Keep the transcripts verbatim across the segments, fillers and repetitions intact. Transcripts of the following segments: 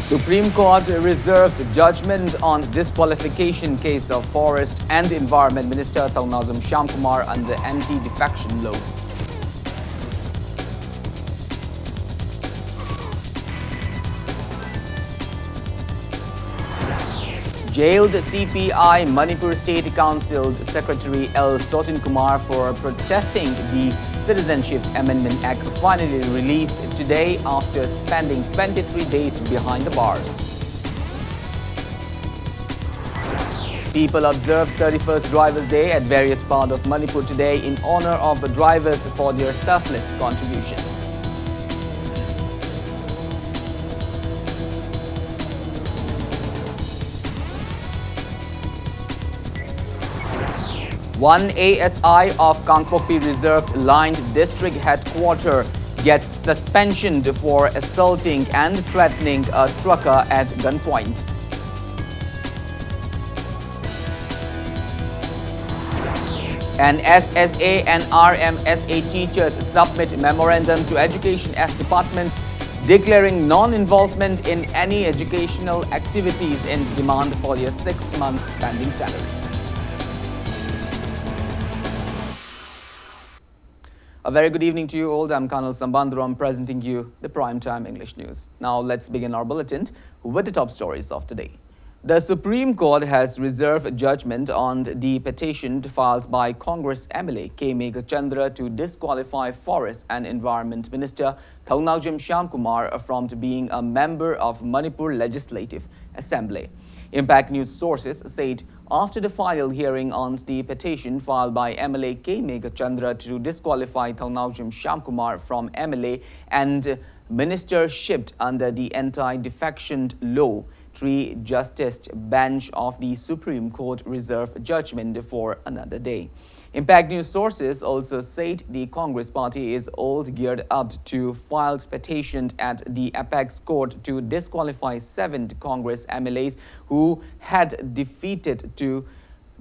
Supreme Court reserved judgment on disqualification case of Forest and Environment Minister Thounaojam Shyamkumar under anti-defection law. Jailed C P I Manipur State Council Secretary L Sotin Kumar for protesting the Citizenship Amendment Act finally released today after spending twenty-three days behind the bars. People observed thirty-first Drivers' Day at various parts of Manipur today in honor of the drivers for their selfless contribution. One A S I of Kangpokpi Reserve Line District Headquarter gets suspension for assaulting and threatening a trucker at gunpoint. And S S A and R M S A teachers submit memorandum to Education S Department declaring non-involvement in any educational activities and demand for their six months pending salary. A very good evening to you all. I'm Colonel Sambandaram presenting you the prime time English news. Now let's begin our bulletin with the top stories of the day. The Supreme Court has reserved judgment on the petition filed by Congress M L A K Meghachandra to disqualify Forest and Environment Minister Thounaojam Shyamkumar from being a member of Manipur Legislative Assembly. Impact News sources said after the final hearing on the petition filed by M L A K Meghachandra to disqualify Thounaojam Shyamkumar from M L A and ministership under the anti-defection law, three-justice bench of the Supreme Court reserved judgment for another day. Impact News sources also said the Congress party is all geared up to file petition at the apex court to disqualify seven Congress M L As who had defeated to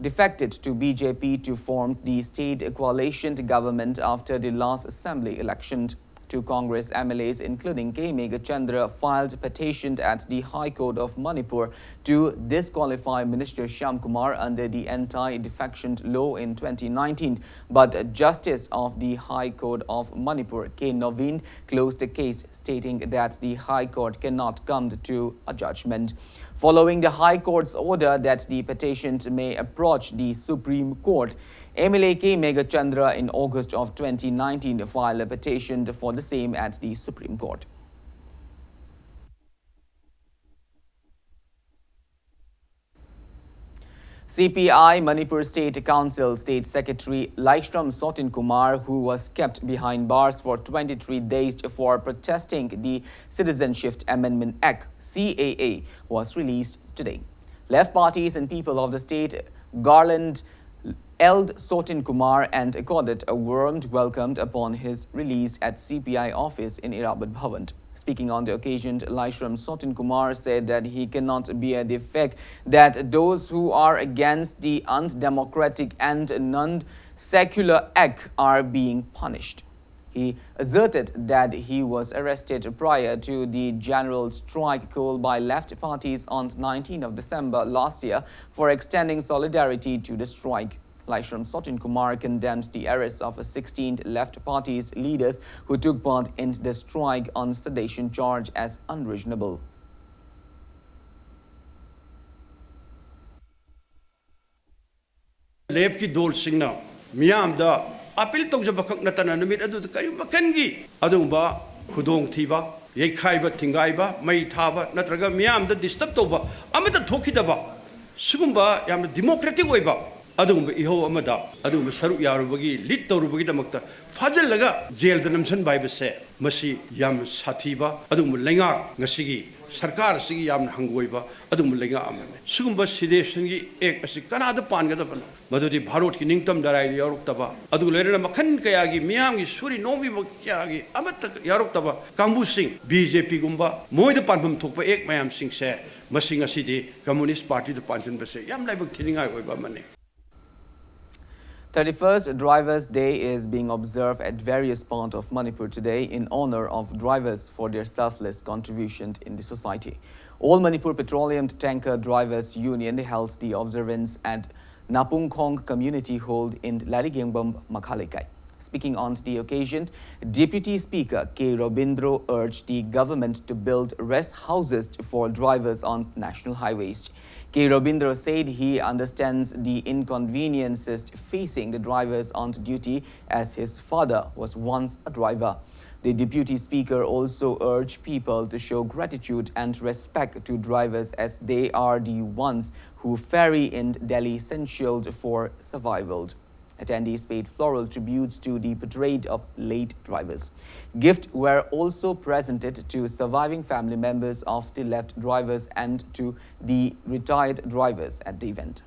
defected to B J P to form the state coalition government after the last assembly election. Two Congress M L As, including K Meghachandra, filed petition at the High Court of Manipur to disqualify Minister Shyam Kumar under the Anti-Defection Law in twenty nineteen, but Justice of the High Court of Manipur, K Naveen, closed the case, stating that the High Court cannot come to a judgment. Following the High Court's order that the petition may approach the Supreme Court, M L A K Meghachandra in August of twenty nineteen filed a petition for the same at the Supreme Court. C P I Manipur State Council State Secretary Laishram Sotin Kumar, who was kept behind bars for twenty-three days for protesting the Citizenship Amendment Act, C A A, was released today. Left parties and people of the state garland held Sotin Kumar and accorded a warm welcome upon his release at C P I office in Irrawaddy Bhawan. Speaking on the occasion, Laishram Sotin Kumar said that he cannot bear the fact that those who are against the undemocratic and non-secular act are being punished. He asserted that he was arrested prior to the general strike called by left parties on nineteenth of December last year for extending solidarity to the strike. Laishram Sotin Kumar condemned the arrest of sixteen left parties leaders who took part in the strike on sedition charge as unreasonable. ꯂꯦꯞꯀꯤ ꯗꯣꯜꯁꯤꯡꯅ ꯃꯤꯌꯥꯝꯗ appeal ꯇꯧꯖꯕꯈꯛ ꯅꯠꯇꯅ ꯅꯨꯃꯤꯠ ꯑꯗꯨꯗ ꯀꯔꯤ ꯃꯈꯜꯒꯤ ꯑꯗꯨꯒꯨꯝꯕ ꯈꯨꯗꯣꯡꯊꯤꯕ, ꯌꯩꯈꯥꯏꯕ, ꯊꯤꯡꯒꯥꯏꯕ, ꯃꯩ ꯊꯥꯕ ꯅꯠꯇ꯭ꯔꯒ ꯃꯤꯌꯥꯝꯗ ꯗꯤꯁꯇꯔꯕ ꯇꯧꯕ ꯑꯃꯠꯇ ꯊꯣꯛꯈꯤꯗꯕ, ꯁꯤꯒꯨꯝꯕ ꯌꯥꯝꯅ ꯗꯤꯃꯣꯀ꯭ꯔꯦꯇꯤꯛ ꯑꯣꯏꯕ ꯑꯗꯨꯒꯨꯝꯕ ꯏꯍꯧ ꯑꯃꯗ ꯑꯗꯨꯒꯨꯝꯕ ꯁꯔꯨꯛ ꯌꯥꯔꯨꯕꯒꯤ, ꯂꯤꯗ ꯇꯧꯔꯨꯕꯒꯤꯗꯃꯛꯇ ꯐꯥꯖꯤꯜꯂꯒ ꯖꯦꯜꯗ ꯅꯝꯁꯤꯟꯕ ꯍꯥꯏꯕꯁꯦ, ꯃꯁꯤ ꯌꯥꯝꯅ ꯁꯥꯊꯤꯕ ꯑꯗꯨꯒꯨꯝꯕ ꯂꯩꯉꯥꯛ, ꯉꯁꯤꯒꯤ ꯁꯔꯀꯥꯔ ꯑꯁꯤꯒꯤ ꯌꯥꯝꯅ ꯍꯪꯒꯣꯏꯕ ꯑꯗꯨꯒꯨꯝꯕ ꯂꯩꯉꯥꯛ ꯑꯃꯅꯤ꯫ ꯁꯤꯒꯨꯝꯕ ꯁꯦꯗꯤꯁꯟꯒꯤ ꯑꯦꯛ ꯑꯁꯤ ꯀꯅꯥꯗ ꯄꯥꯟꯒꯗꯕꯅꯣ? ꯃꯗꯨꯗꯤ ꯚꯥꯔꯣꯠꯀꯤ ꯅꯤꯡꯇꯝ ꯂꯔꯥꯏꯗ ꯌꯥꯎꯔꯛꯇꯕ, ꯑꯗꯨꯒ ꯂꯣꯏꯅꯅ ꯃꯈꯜ ꯀꯌꯥꯒꯤ ꯃꯤꯌꯥꯝꯒꯤ ꯁꯨꯔꯤ ꯅꯣꯝꯕꯤꯕ ꯀꯌꯥꯒꯤ ꯑꯃꯠꯇ ꯌꯥꯎꯔꯛꯇꯕ ꯀꯥꯡꯕꯨꯁꯤꯡ, ꯕꯤ ꯖꯦ ꯄꯤꯒꯨꯝꯕ ꯃꯣꯏꯗ ꯄꯥꯟꯐꯝ ꯊꯣꯛꯄ ꯑꯦꯛ ꯃꯌꯥꯝꯁꯤꯡꯁꯦ, ꯃꯁꯤ ꯉꯁꯤꯗꯤ ꯀꯝꯃꯨꯅꯤꯁ ꯄꯥꯔꯇꯤꯗ ꯄꯥꯟꯁꯤꯟꯕꯁꯦ ꯌꯥꯝ ꯂꯥꯏꯕꯛ ꯊꯤꯅꯤꯡꯉꯥꯏ ꯑꯣꯏꯕ ꯑꯃꯅꯤ꯫ Thirty-first Drivers' Day is being observed at various parts of Manipur today in honor of drivers for their selfless contribution in the society. All Manipur Petroleum Tanker Drivers Union held the observance at Napungkhong Community Hall in Larigengbam Makhaleikai. Speaking on the occasion, Deputy Speaker K Robindro urged the government to build rest houses for drivers on national highways. K Robindro said he understands the inconveniences facing the drivers on duty, as his father was once a driver. The Deputy Speaker also urged people to show gratitude and respect to drivers, as they are the ones who ferry in daily essentials for survival. Attendees paid floral tributes to the portrait of late drivers. Gifts were also presented to surviving family members of the left drivers and to the retired drivers at the event.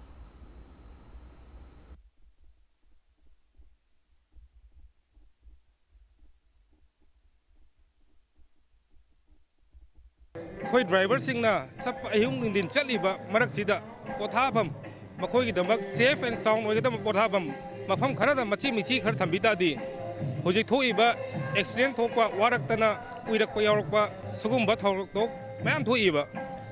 ꯑꯩꯈꯣꯏ ꯗ꯭ꯔꯥꯏꯚꯔꯁꯤꯡꯅ ꯆꯠꯄ ꯑꯍꯤꯡ ꯅꯨꯡꯊꯤꯟ ꯆꯠꯂꯤꯕ ꯃꯔꯛꯁꯤꯗ ꯄꯣꯊꯥꯐꯝ, ꯃꯈꯣꯏꯒꯤꯗꯃꯛ safe and sound ꯑꯣꯏꯒꯗꯕ ꯄꯣꯊꯥꯐꯝ ꯃꯐꯝ ꯈꯔꯗ ꯃꯆꯤ ꯃꯤꯆꯤ ꯈꯔ ꯊꯝꯕꯤ ꯇꯥꯔꯗꯤ, ꯍꯧꯖꯤꯛ ꯊꯣꯛꯏꯕ accident ꯊꯣꯛꯄ, ꯋꯥꯔꯛꯇꯅ ꯎꯏꯔꯛꯄ ꯌꯥꯎꯔꯛꯄ, ꯁꯤꯒꯨꯝꯕ ꯊꯧꯗꯣꯛ ꯃꯌꯥꯝ ꯊꯣꯛꯏꯕ꯫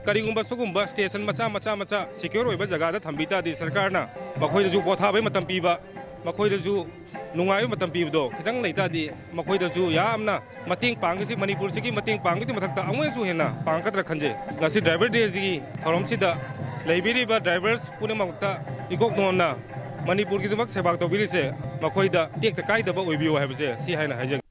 ꯀꯔꯤꯒꯨꯝꯕ ꯁꯤꯒꯨꯝꯕ station ꯃꯆꯥ ꯃꯆꯥ ꯃꯆꯥ secure ꯑꯣꯏꯕ ꯖꯒꯥꯗ ꯊꯝꯕꯤ ꯇꯥꯔꯗꯤ, ꯁꯔꯀꯥꯔꯅ ꯃꯈꯣꯏꯗꯁꯨ ꯄꯣꯊꯥꯕꯒꯤ ꯃꯇꯝ ꯄꯤꯕ, ꯃꯈꯣꯏꯗꯁꯨ ꯅꯨꯡꯉꯥꯏꯕ ꯃꯇꯝ ꯄꯤꯕꯗꯣ ꯈꯤꯇꯪ ꯂꯩ ꯇꯥꯔꯗꯤ, ꯃꯈꯣꯏꯗꯁꯨ ꯌꯥꯝꯅ ꯃꯇꯦꯡ ꯄꯥꯡꯒꯁꯤ, ꯃꯅꯤꯄꯨꯔꯁꯤꯒꯤ ꯃꯇꯦꯡ ꯄꯥꯡꯕꯒꯤ ꯃꯊꯛꯇ ꯑꯃꯨꯛ ꯍꯦꯟꯅꯁꯨ ꯍꯦꯟꯅ ꯄꯥꯡꯒꯗ꯭ꯔꯥ ꯈꯟꯖꯩ꯫ ꯉꯁꯤ Driver Day ꯁꯤꯒꯤ ꯊꯧꯔꯝꯁꯤꯗ ꯂꯩꯕꯤꯔꯤꯕ drivers ꯄꯨꯝꯅꯃꯛꯇ ꯏꯀꯣꯛ ꯅꯣꯟꯅ ꯃꯅꯤꯄꯨꯔꯒꯤꯗꯃꯛ ꯁꯦꯕꯥ ꯇꯧꯕꯤꯔꯤꯁꯦ, ꯃꯈꯣꯏꯗ ꯇꯦꯛꯇ ꯀꯥꯏꯗꯕ ꯑꯣꯏꯕꯤꯌꯨ ꯍꯥꯏꯕꯁꯦ ꯁꯤ ꯍꯥꯏꯅ ꯍꯥꯏꯖꯒꯦ꯫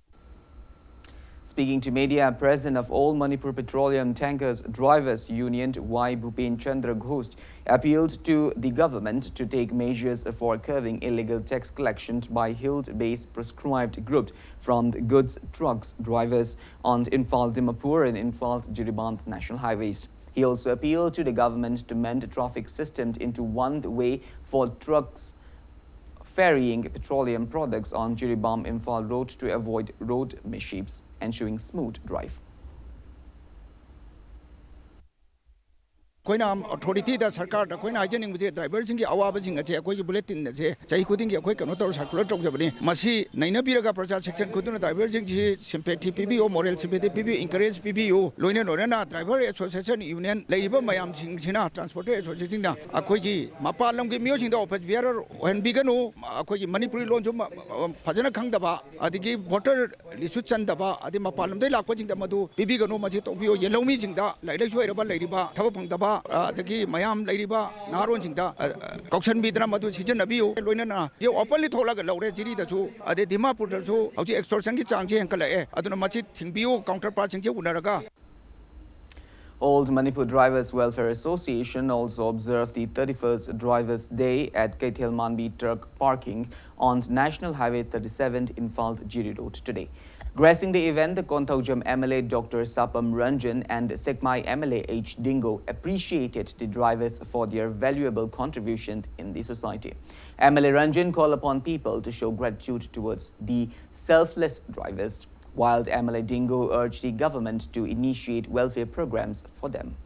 Speaking to media, President of All Manipur Petroleum Tankers Drivers Union Y Bhupen Chandra Ghosh appealed to the government to take measures for curbing illegal tax collection by hill-based proscribed group from the goods trucks drivers on Imphal Dimapur and Imphal Jiribam national highways. He also appealed to the government to mend traffic system into one way for trucks ferrying petroleum products on Jiribam Imphal road to avoid road mishaps, ensuring smooth drive. ꯑꯩꯈꯣꯏꯅ ꯑꯣꯊꯣꯔꯤꯇꯤꯗ, ꯁꯔꯀꯥꯔꯗ ꯑꯩꯈꯣꯏꯅ ꯍꯥꯏꯖꯅꯤꯡꯕꯁꯦ, ꯗ꯭ꯔꯥꯏꯚꯔꯁꯤꯡꯒꯤ ꯑꯋꯥꯕꯁꯤꯡ ꯑꯁꯦ ꯑꯩꯈꯣꯏꯒꯤ bulletin ꯑꯁꯦ ꯆꯍꯤ ꯈꯨꯗꯤꯡꯒꯤ ꯑꯩꯈꯣꯏ ꯀꯩꯅꯣ ꯇꯧꯔ ꯁꯔꯀꯨꯂꯔ ꯇꯧꯖꯕꯅꯤ꯫ ꯃꯁꯤ ꯅꯩꯅꯕꯤꯔꯒ ꯄ꯭ꯔꯖꯥ ꯁꯦꯛꯁꯟ ꯈꯨꯗꯤꯡꯃꯛ ꯗ꯭ꯔꯥꯏꯚꯔꯁꯤꯡꯁꯤ ꯁꯤꯝꯄꯦꯊꯤ ꯄꯤꯕꯤꯌꯨ, ꯃꯣꯔꯦꯜ ꯁꯤꯝꯄꯦꯊꯤ ꯄꯤꯕꯤꯌꯨ, ꯏꯟꯀꯔꯦꯖ ꯄꯤꯕꯤꯌꯨ꯫ ꯂꯣꯏꯅ ꯂꯣꯏꯅꯅ ꯗ꯭ꯔꯥꯏꯚꯔ ꯑꯦꯁꯣꯁꯤꯌꯦꯁꯟ ꯌꯨꯅꯤꯌꯟ ꯂꯩꯔꯤꯕ ꯃꯌꯥꯝꯁꯤꯡꯁꯤꯅ, ꯇ꯭ꯔꯥꯟꯁꯄꯣꯔꯇꯔ ꯑꯦꯁꯣꯁꯤꯌꯦꯁꯟꯁꯤꯡꯅ ꯑꯩꯈꯣꯏꯒꯤ ꯃꯄꯥꯟ ꯂꯝꯒꯤ ꯃꯤꯑꯣꯏꯁꯤꯡꯗ ꯑꯣꯐꯤꯁ ꯕꯤꯌꯥꯔꯔ ꯑꯣꯏꯍꯟꯕꯤꯒꯅꯨ꯫ ꯑꯩꯈꯣꯏꯒꯤ ꯃꯅꯤꯄꯨꯔꯤ ꯂꯣꯟꯁꯨ ꯃ-, ꯐꯖꯅ ꯈꯪꯗꯕ, ꯑꯗꯒꯤ ꯚꯣꯇꯔ ꯂꯤꯁꯁꯨ ꯆꯟꯗꯕ, ꯑꯗꯩ ꯃꯄꯥꯟ ꯂꯝꯗꯒꯤ ꯂꯥꯛꯄꯁꯤꯡꯗ ꯃꯗꯨ ꯄꯤꯕꯤꯒꯅꯨ, ꯃꯁꯤ ꯇꯣꯛꯄꯤꯌꯨ꯫ ꯌꯦꯜꯍꯧꯃꯤꯁꯤꯡꯗ, ꯂꯥꯏꯔꯤꯛ ꯂꯥꯏꯁꯨ ꯍꯩꯔꯕ, ꯂꯩꯔꯤꯕ, ꯊꯕꯛ ꯐꯪꯗꯕ, ꯑ, ꯑꯗꯒꯤ ꯃꯌꯥꯝ ꯂꯩꯔꯤꯕ ꯅꯍꯥꯔꯣꯟꯁꯤꯡꯗ, ꯑ, ꯑ, ꯀꯧꯁꯟꯕꯤꯗꯅ ꯃꯗꯨ ꯁꯤꯖꯤꯟꯅꯕꯤꯌꯨ꯫ ꯂꯣꯏꯅꯅ ꯍꯧꯖꯤꯛ ꯑꯣꯄꯟꯂꯤ ꯊꯣꯛꯂꯒ ꯂꯧꯔꯦ ꯖꯤꯔꯤꯗꯁꯨ, ꯑꯗꯩ ꯗꯤꯃꯥꯄꯨꯔꯗꯁꯨ ꯍꯧꯖꯤꯛ ꯑꯦꯛꯁꯇꯣꯔꯁꯟꯒꯤ ꯆꯥꯡꯁꯤ ꯍꯦꯟꯒꯠꯂꯛꯑꯦ꯫ ꯑꯗꯨꯅ ꯃꯁꯤ ꯊꯤꯡꯕꯤꯌꯨ, ꯀꯥꯎꯟꯇꯔ ꯄꯥꯔꯠꯁꯤꯡꯁꯤ ꯎꯅꯔꯒ꯫ Old Manipur Drivers Welfare Association also observed the thirty-first Drivers' Day at Keithel Manbi Truck Parking on National Highway thirty-seven, Imphal Jiri Road today. Gracing the event, the Konthoujam M L A Doctor Sapam Ranjan and Sekmai M L A H Dingo appreciated the drivers for their valuable contribution in the society. M L A Ranjan called upon people to show gratitude towards the selfless drivers, while M L A Dingo urged the government to initiate welfare programs for them.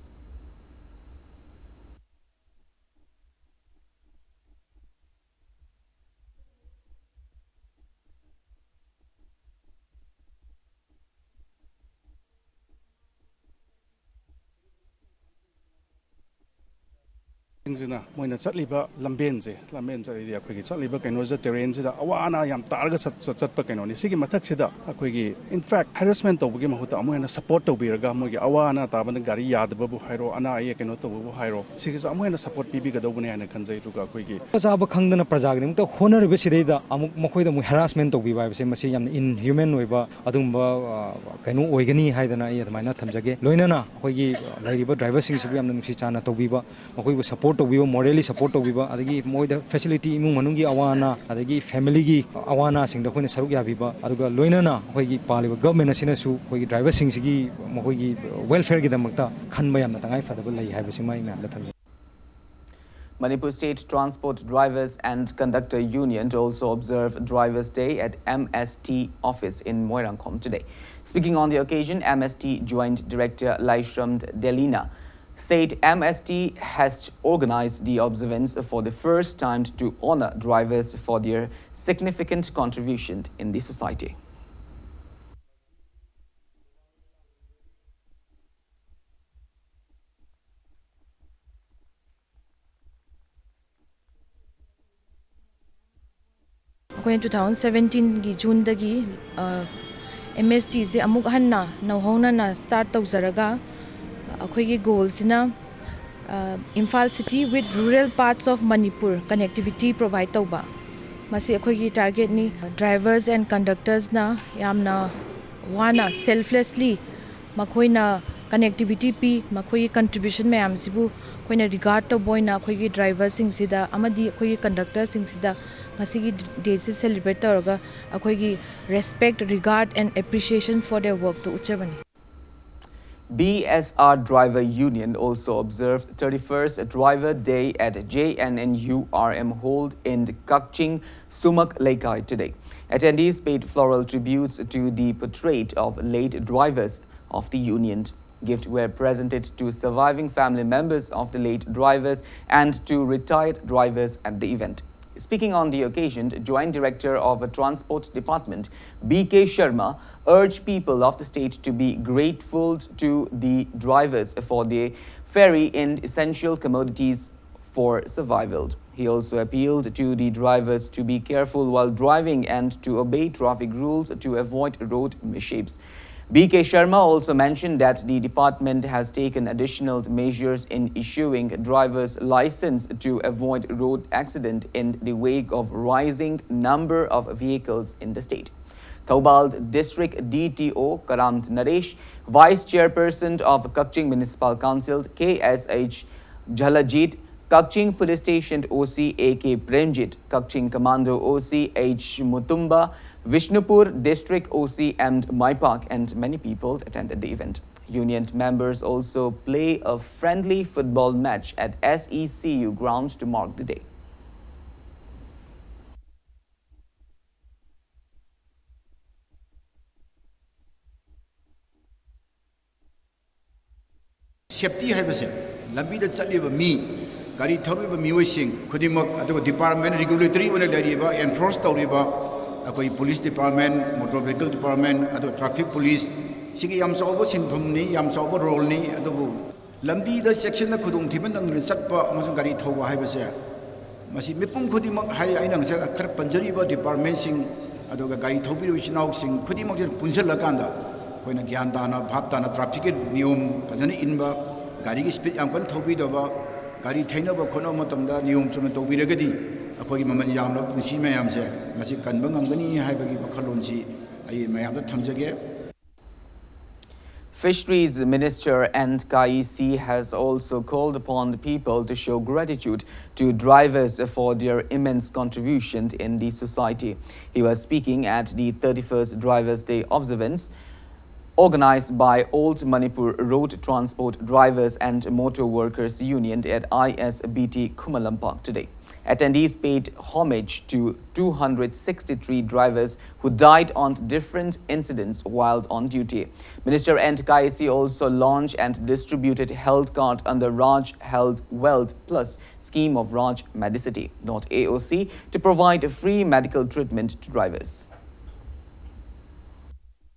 ꯁꯤꯡꯁꯤꯅ ꯃꯣꯏꯅ ꯆꯠꯂꯤꯕ ꯂꯝꯕꯦꯟꯁꯦ, ꯂꯝꯕꯦꯟ ꯆꯠꯂꯤꯗꯤ ꯑꯩꯈꯣꯏꯒꯤ ꯆꯠꯂꯤꯕ ꯀꯩꯅꯣꯁꯤꯗ, ꯇꯦꯔꯦꯟꯁꯤꯗ ꯑꯋꯥ ꯑꯅꯥ ꯌꯥꯝ ꯇꯥꯔꯒ ꯆꯠ-, ꯆꯠ-, ꯆꯠꯄ ꯀꯩꯅꯣꯅꯤ꯫ ꯁꯤꯒꯤ ꯃꯊꯛꯁꯤꯗ ꯑꯩꯈꯣꯏꯒꯤ, in fact, ꯍꯦꯔꯦꯁꯃꯦꯟ ꯇꯧꯕꯒꯤ ꯃꯍꯨꯠꯇ ꯑꯃꯨꯛ ꯍꯦꯟꯅ ꯁꯄꯣꯔꯠ ꯇꯧꯕꯤꯔꯒ, ꯃꯣꯏꯒꯤ ꯑꯋꯥ ꯑꯅꯥ ꯇꯥꯕꯅ ꯒꯥꯔꯤ ꯌꯥꯗꯕꯕꯨ ꯍꯥꯏꯔꯣ, ꯑꯅꯥ ꯑꯌꯦꯛ ꯀꯩꯅꯣ ꯇꯧꯕꯕꯨ ꯍꯥꯏꯔꯣ, ꯁꯤꯒꯤꯁꯨ ꯑꯃꯨꯛ ꯍꯦꯟꯅ ꯁꯄꯣꯔꯠ ꯄꯤꯕꯤꯒꯗꯧꯕꯅꯦ ꯍꯥꯏꯅ ꯈꯟꯖꯩ꯫ ꯑꯗꯨꯒ ꯑꯩꯈꯣꯏꯒꯤ ꯆꯥꯕ ꯈꯪꯗꯅ ꯄ꯭ꯔꯖꯥꯒꯤꯗꯃꯛꯇ ꯍꯣꯠꯅꯔꯤꯕꯁꯤꯗꯩꯗ ꯑꯃꯨꯛ ꯃꯈꯣꯏꯗ ꯑꯃꯨꯛ ꯍꯦꯔꯥꯁꯃꯦꯟ ꯇꯧꯕꯤꯕ ꯍꯥꯏꯕꯁꯦ, ꯃꯁꯤ ꯌꯥꯝꯅ ꯏꯟꯍ꯭ꯌꯨꯃꯦꯟ ꯑꯣꯏꯕ ꯑꯗꯨꯒꯨꯝꯕ, ꯑ, ꯀꯩꯅꯣ ꯑꯣꯏꯒꯅꯤ ꯍꯥꯏꯗꯅ ꯑꯩ ꯑꯗꯨꯃꯥꯏꯅ ꯊꯝꯖꯒꯦ꯫ ꯂꯣꯏꯅꯅ ꯑꯩꯈꯣꯏꯒꯤ ꯂꯩꯔꯤꯕ ꯗ꯭ꯔꯥꯏꯚꯔꯁꯤꯡꯁꯤꯕꯨ ꯌꯥꯝꯅ ꯅꯨꯡꯁꯤ ꯆꯥꯟꯅ ꯇꯧꯕꯤꯕ, ꯃꯈꯣꯏꯕꯨ ꯁꯄꯣꯔꯠ ꯇꯧꯕꯤꯕ, ꯃꯣꯔꯦꯂꯤ ꯁꯄꯣꯔꯠ ꯇꯧꯕꯤꯕ, ꯑꯗꯒꯤ ꯃꯣꯏꯗ ꯐꯦꯁꯤꯂꯤꯇꯤ, ꯏꯃꯨꯡ ꯃꯅꯨꯡꯒꯤ ꯑꯋꯥ ꯑꯅꯥ, ꯑꯗꯒꯤ ꯐꯦꯃꯤꯂꯤꯒꯤ ꯑꯋꯥ ꯑꯅꯥꯁꯤꯡꯗ ꯑꯩꯈꯣꯏꯅ ꯁꯔꯨꯛ ꯌꯥꯕꯤꯕ, ꯑꯗꯨꯒ ꯂꯣꯏꯅꯅ ꯑꯩꯈꯣꯏꯒꯤ ꯄꯥꯜꯂꯤꯕ ꯒꯚꯔꯟꯃꯦꯟ ꯑꯁꯤꯅꯁꯨ ꯑꯩꯈꯣꯏꯒꯤ ꯗ꯭ꯔꯥꯏꯚꯔꯁꯤꯡꯁꯤꯒꯤ ꯃꯈꯣꯏꯒꯤ ꯋꯦꯜꯐꯤꯌꯔꯒꯤꯗꯃꯛꯇ ꯈꯟꯕ ꯌꯥꯝꯅ ꯇꯉꯥꯏ ꯐꯗꯕ ꯂꯩ ꯍꯥꯏꯕꯁꯤꯃ ꯑꯩ ꯃꯌꯥꯝꯗ ꯊꯝꯖꯒꯦ꯫ Manipur State Transport Drivers and Conductor Union also observed Drivers' Day at M S T office in Moirangkhom today. Speaking on the occasion, M S T Joint Director Laishram Delina said M S T has organized the observance for the first time to honor drivers for their significant contribution in the society. ꯑꯩꯈꯣꯏꯅ two thousand ꯁꯕꯦꯟꯇꯤꯟꯒꯤ ꯖꯨꯟꯗꯒꯤ M ꯑꯦꯁ ꯇꯤꯁꯦ ꯑꯃꯨꯛ ꯍꯟꯅ ꯅꯧꯍꯧꯅꯅ start ꯇꯧꯖꯔꯒ, ꯑꯩꯈꯣꯏꯒꯤ ꯒꯣꯜꯁꯤꯅ Imphal city with rural parts of Manipur connectivity provide ꯇꯧꯕ, ꯃꯁꯤ ꯑꯩꯈꯣꯏꯒꯤ ꯇꯥꯔꯒꯦꯠꯅꯤ꯫ Drivers and conductorsꯅ ꯌꯥꯝꯅ ꯋꯥꯅ, selflessly ꯃꯈꯣꯏꯅ ꯀꯅꯦꯛꯇꯤꯕꯤꯇꯤ ꯄꯤ꯫ ꯃꯈꯣꯏꯒꯤ ꯀꯟꯇ꯭ꯔꯤꯕ꯭ꯌꯨꯁꯟ ꯃꯌꯥꯝꯁꯤꯕꯨ ꯑꯩꯈꯣꯏꯅ ꯔꯤꯒꯥꯔꯗ ꯇꯧꯕ ꯑꯣꯏꯅ ꯑꯩꯈꯣꯏꯒꯤ ꯗ꯭ꯔꯥꯏꯚꯔꯁꯤꯡꯁꯤꯗ ꯑꯃꯗꯤ ꯑꯩꯈꯣꯏꯒꯤ ꯀꯟꯗꯛꯇꯔꯁꯤꯡꯁꯤꯗ ꯉꯁꯤꯒꯤ ꯗꯦꯁꯤ ꯁꯦꯂꯦꯕ꯭ꯔꯦꯠ ꯇꯧꯔꯒ ꯑꯩꯈꯣꯏꯒꯤ respect, regard and appreciation for their workꯇꯨ ꯎꯠꯆꯕꯅꯤ꯫ B S R Driver Union also observed thirty-first Driver Day at J N N U R M Hall in Kakching, Sumak Leikai today. Attendees paid floral tributes to the portrait of late drivers of the union. Gifts were presented to surviving family members of the late drivers and to retired drivers at the event. Speaking on the occasion, Joint Director of Transport Department B K Sharma urged people of the state to be grateful to the drivers for their ferry and essential commodities for survival. He also appealed to the drivers to be careful while driving and to obey traffic rules to avoid road mishaps. B K Sharma also mentioned that the department has taken additional measures in issuing driver's license to avoid road accident in the wake of rising number of vehicles in the state. Thoubal District D T O Karam Naresh, Vice Chairperson of Kakching Municipal Council K S H Jhalajit, Kakching Police Station O C A K Premjit, Kakching Commando O C H Mutumba, Vishnupur District O C M Maipak, and many people attended the event. Union members also play a friendly football match at S E C U grounds to mark the day. Safety ꯍꯥꯏꯕꯁꯦ, ꯂꯝꯕꯤꯗ ꯆꯠꯂꯤꯕ ꯃꯤ, ꯒꯥꯔꯤ ꯊꯧꯔꯤꯕ ꯃꯤꯑꯣꯏꯁꯤꯡ ꯈꯨꯗꯤꯡꯃꯛ, ꯑꯗꯨꯒ department regulatory ꯑꯣꯏꯅ ꯂꯩꯔꯤꯕ, ꯑꯦꯟꯐꯣꯔꯁ ꯇꯧꯔꯤꯕ ꯑꯩꯈꯣꯏ police department, motor vehicle department, ꯑꯗꯨꯒ ꯇ꯭ꯔꯥꯐꯤꯛ ꯄꯨꯂꯤꯁ, ꯁꯤꯒꯤ ꯌꯥꯝ ꯆꯥꯎꯕ ꯁꯤꯟꯐꯝꯅꯤ, ꯌꯥꯝ ꯆꯥꯎꯕ ꯔꯣꯜꯅꯤ꯫ ꯑꯗꯨꯕꯨ ꯂꯝꯕꯤꯗ ꯆꯦꯛꯁꯤꯟꯅ ꯈꯨꯗꯣꯡꯊꯤꯕ ꯅꯪꯗꯅ ꯆꯠꯄ ꯑꯃꯁꯨꯡ ꯒꯥꯔꯤ ꯊꯧꯕ ꯍꯥꯏꯕꯁꯦ, ꯃꯁꯤ ꯃꯤꯄꯨꯝ ꯈꯨꯗꯤꯡꯃꯛ ꯍꯥꯏꯔꯤ, ꯑꯩꯅ ꯉꯁꯥꯏ ꯈꯔ ꯄꯟꯖꯔꯤꯕ ꯗꯤꯄꯥꯔꯠꯃꯦꯟꯁꯤꯡ, ꯑꯗꯨꯒ ꯒꯥꯔꯤ ꯊꯧꯕꯤꯔꯤꯕ ꯏꯆꯤꯟ ꯏꯅꯥꯎꯁꯤꯡ ꯈꯨꯗꯤꯡꯃꯛꯁꯦ ꯄꯨꯟꯁꯤꯜꯂꯀꯥꯟꯗ ꯑꯩꯈꯣꯏꯅ ꯒ꯭ꯌꯥꯟ ꯇꯥꯅ, ꯚꯥꯞ ꯇꯥꯅ, ꯇ꯭ꯔꯥꯐꯤꯛꯀꯤ ꯅꯤꯌꯣꯝ ꯐꯖꯅ ꯏꯟꯕ, ꯒꯥꯔꯤꯒꯤ ꯁ꯭ꯄꯤꯗ ꯌꯥꯝ ꯀꯟꯅ ꯊꯧꯕꯤꯗꯕ, ꯒꯥꯔꯤ ꯊꯩꯅꯕ ꯈꯣꯠꯅꯕ ꯃꯇꯝꯗ ꯅꯤꯌꯣꯝ ꯆꯨꯝꯅ ꯇꯧꯕꯤꯔꯒꯗꯤ ꯑꯩꯈꯣꯏꯒꯤ ꯃꯃꯜ ꯌꯥꯝꯂꯕ ꯄꯨꯟꯁꯤ ꯃꯌꯥꯝꯁꯦ ꯃꯁꯤ ꯀꯟꯕ ꯉꯝꯒꯅꯤ ꯍꯥꯏꯕꯒꯤ ꯋꯥꯈꯜꯂꯣꯟꯁꯤ ꯑꯩ ꯃꯌꯥꯝꯗ ꯊꯝꯖꯒꯦ꯫ Fisheries Minister N. Kaisi has also called upon the people to show gratitude to drivers for their immense contribution in the society. He was speaking at the thirty-first Drivers' Day observance organized by All Manipur Road Transport Drivers and Motor Workers Union at I S B T Khumallampak today. Attendees paid homage to two hundred sixty-three drivers who died on different incidents while on duty. Minister N. Kaisi also launched and distributed health card under Raj Health Wealth Plus scheme of Raj Medicity, not A O C, to provide free medical treatment to drivers.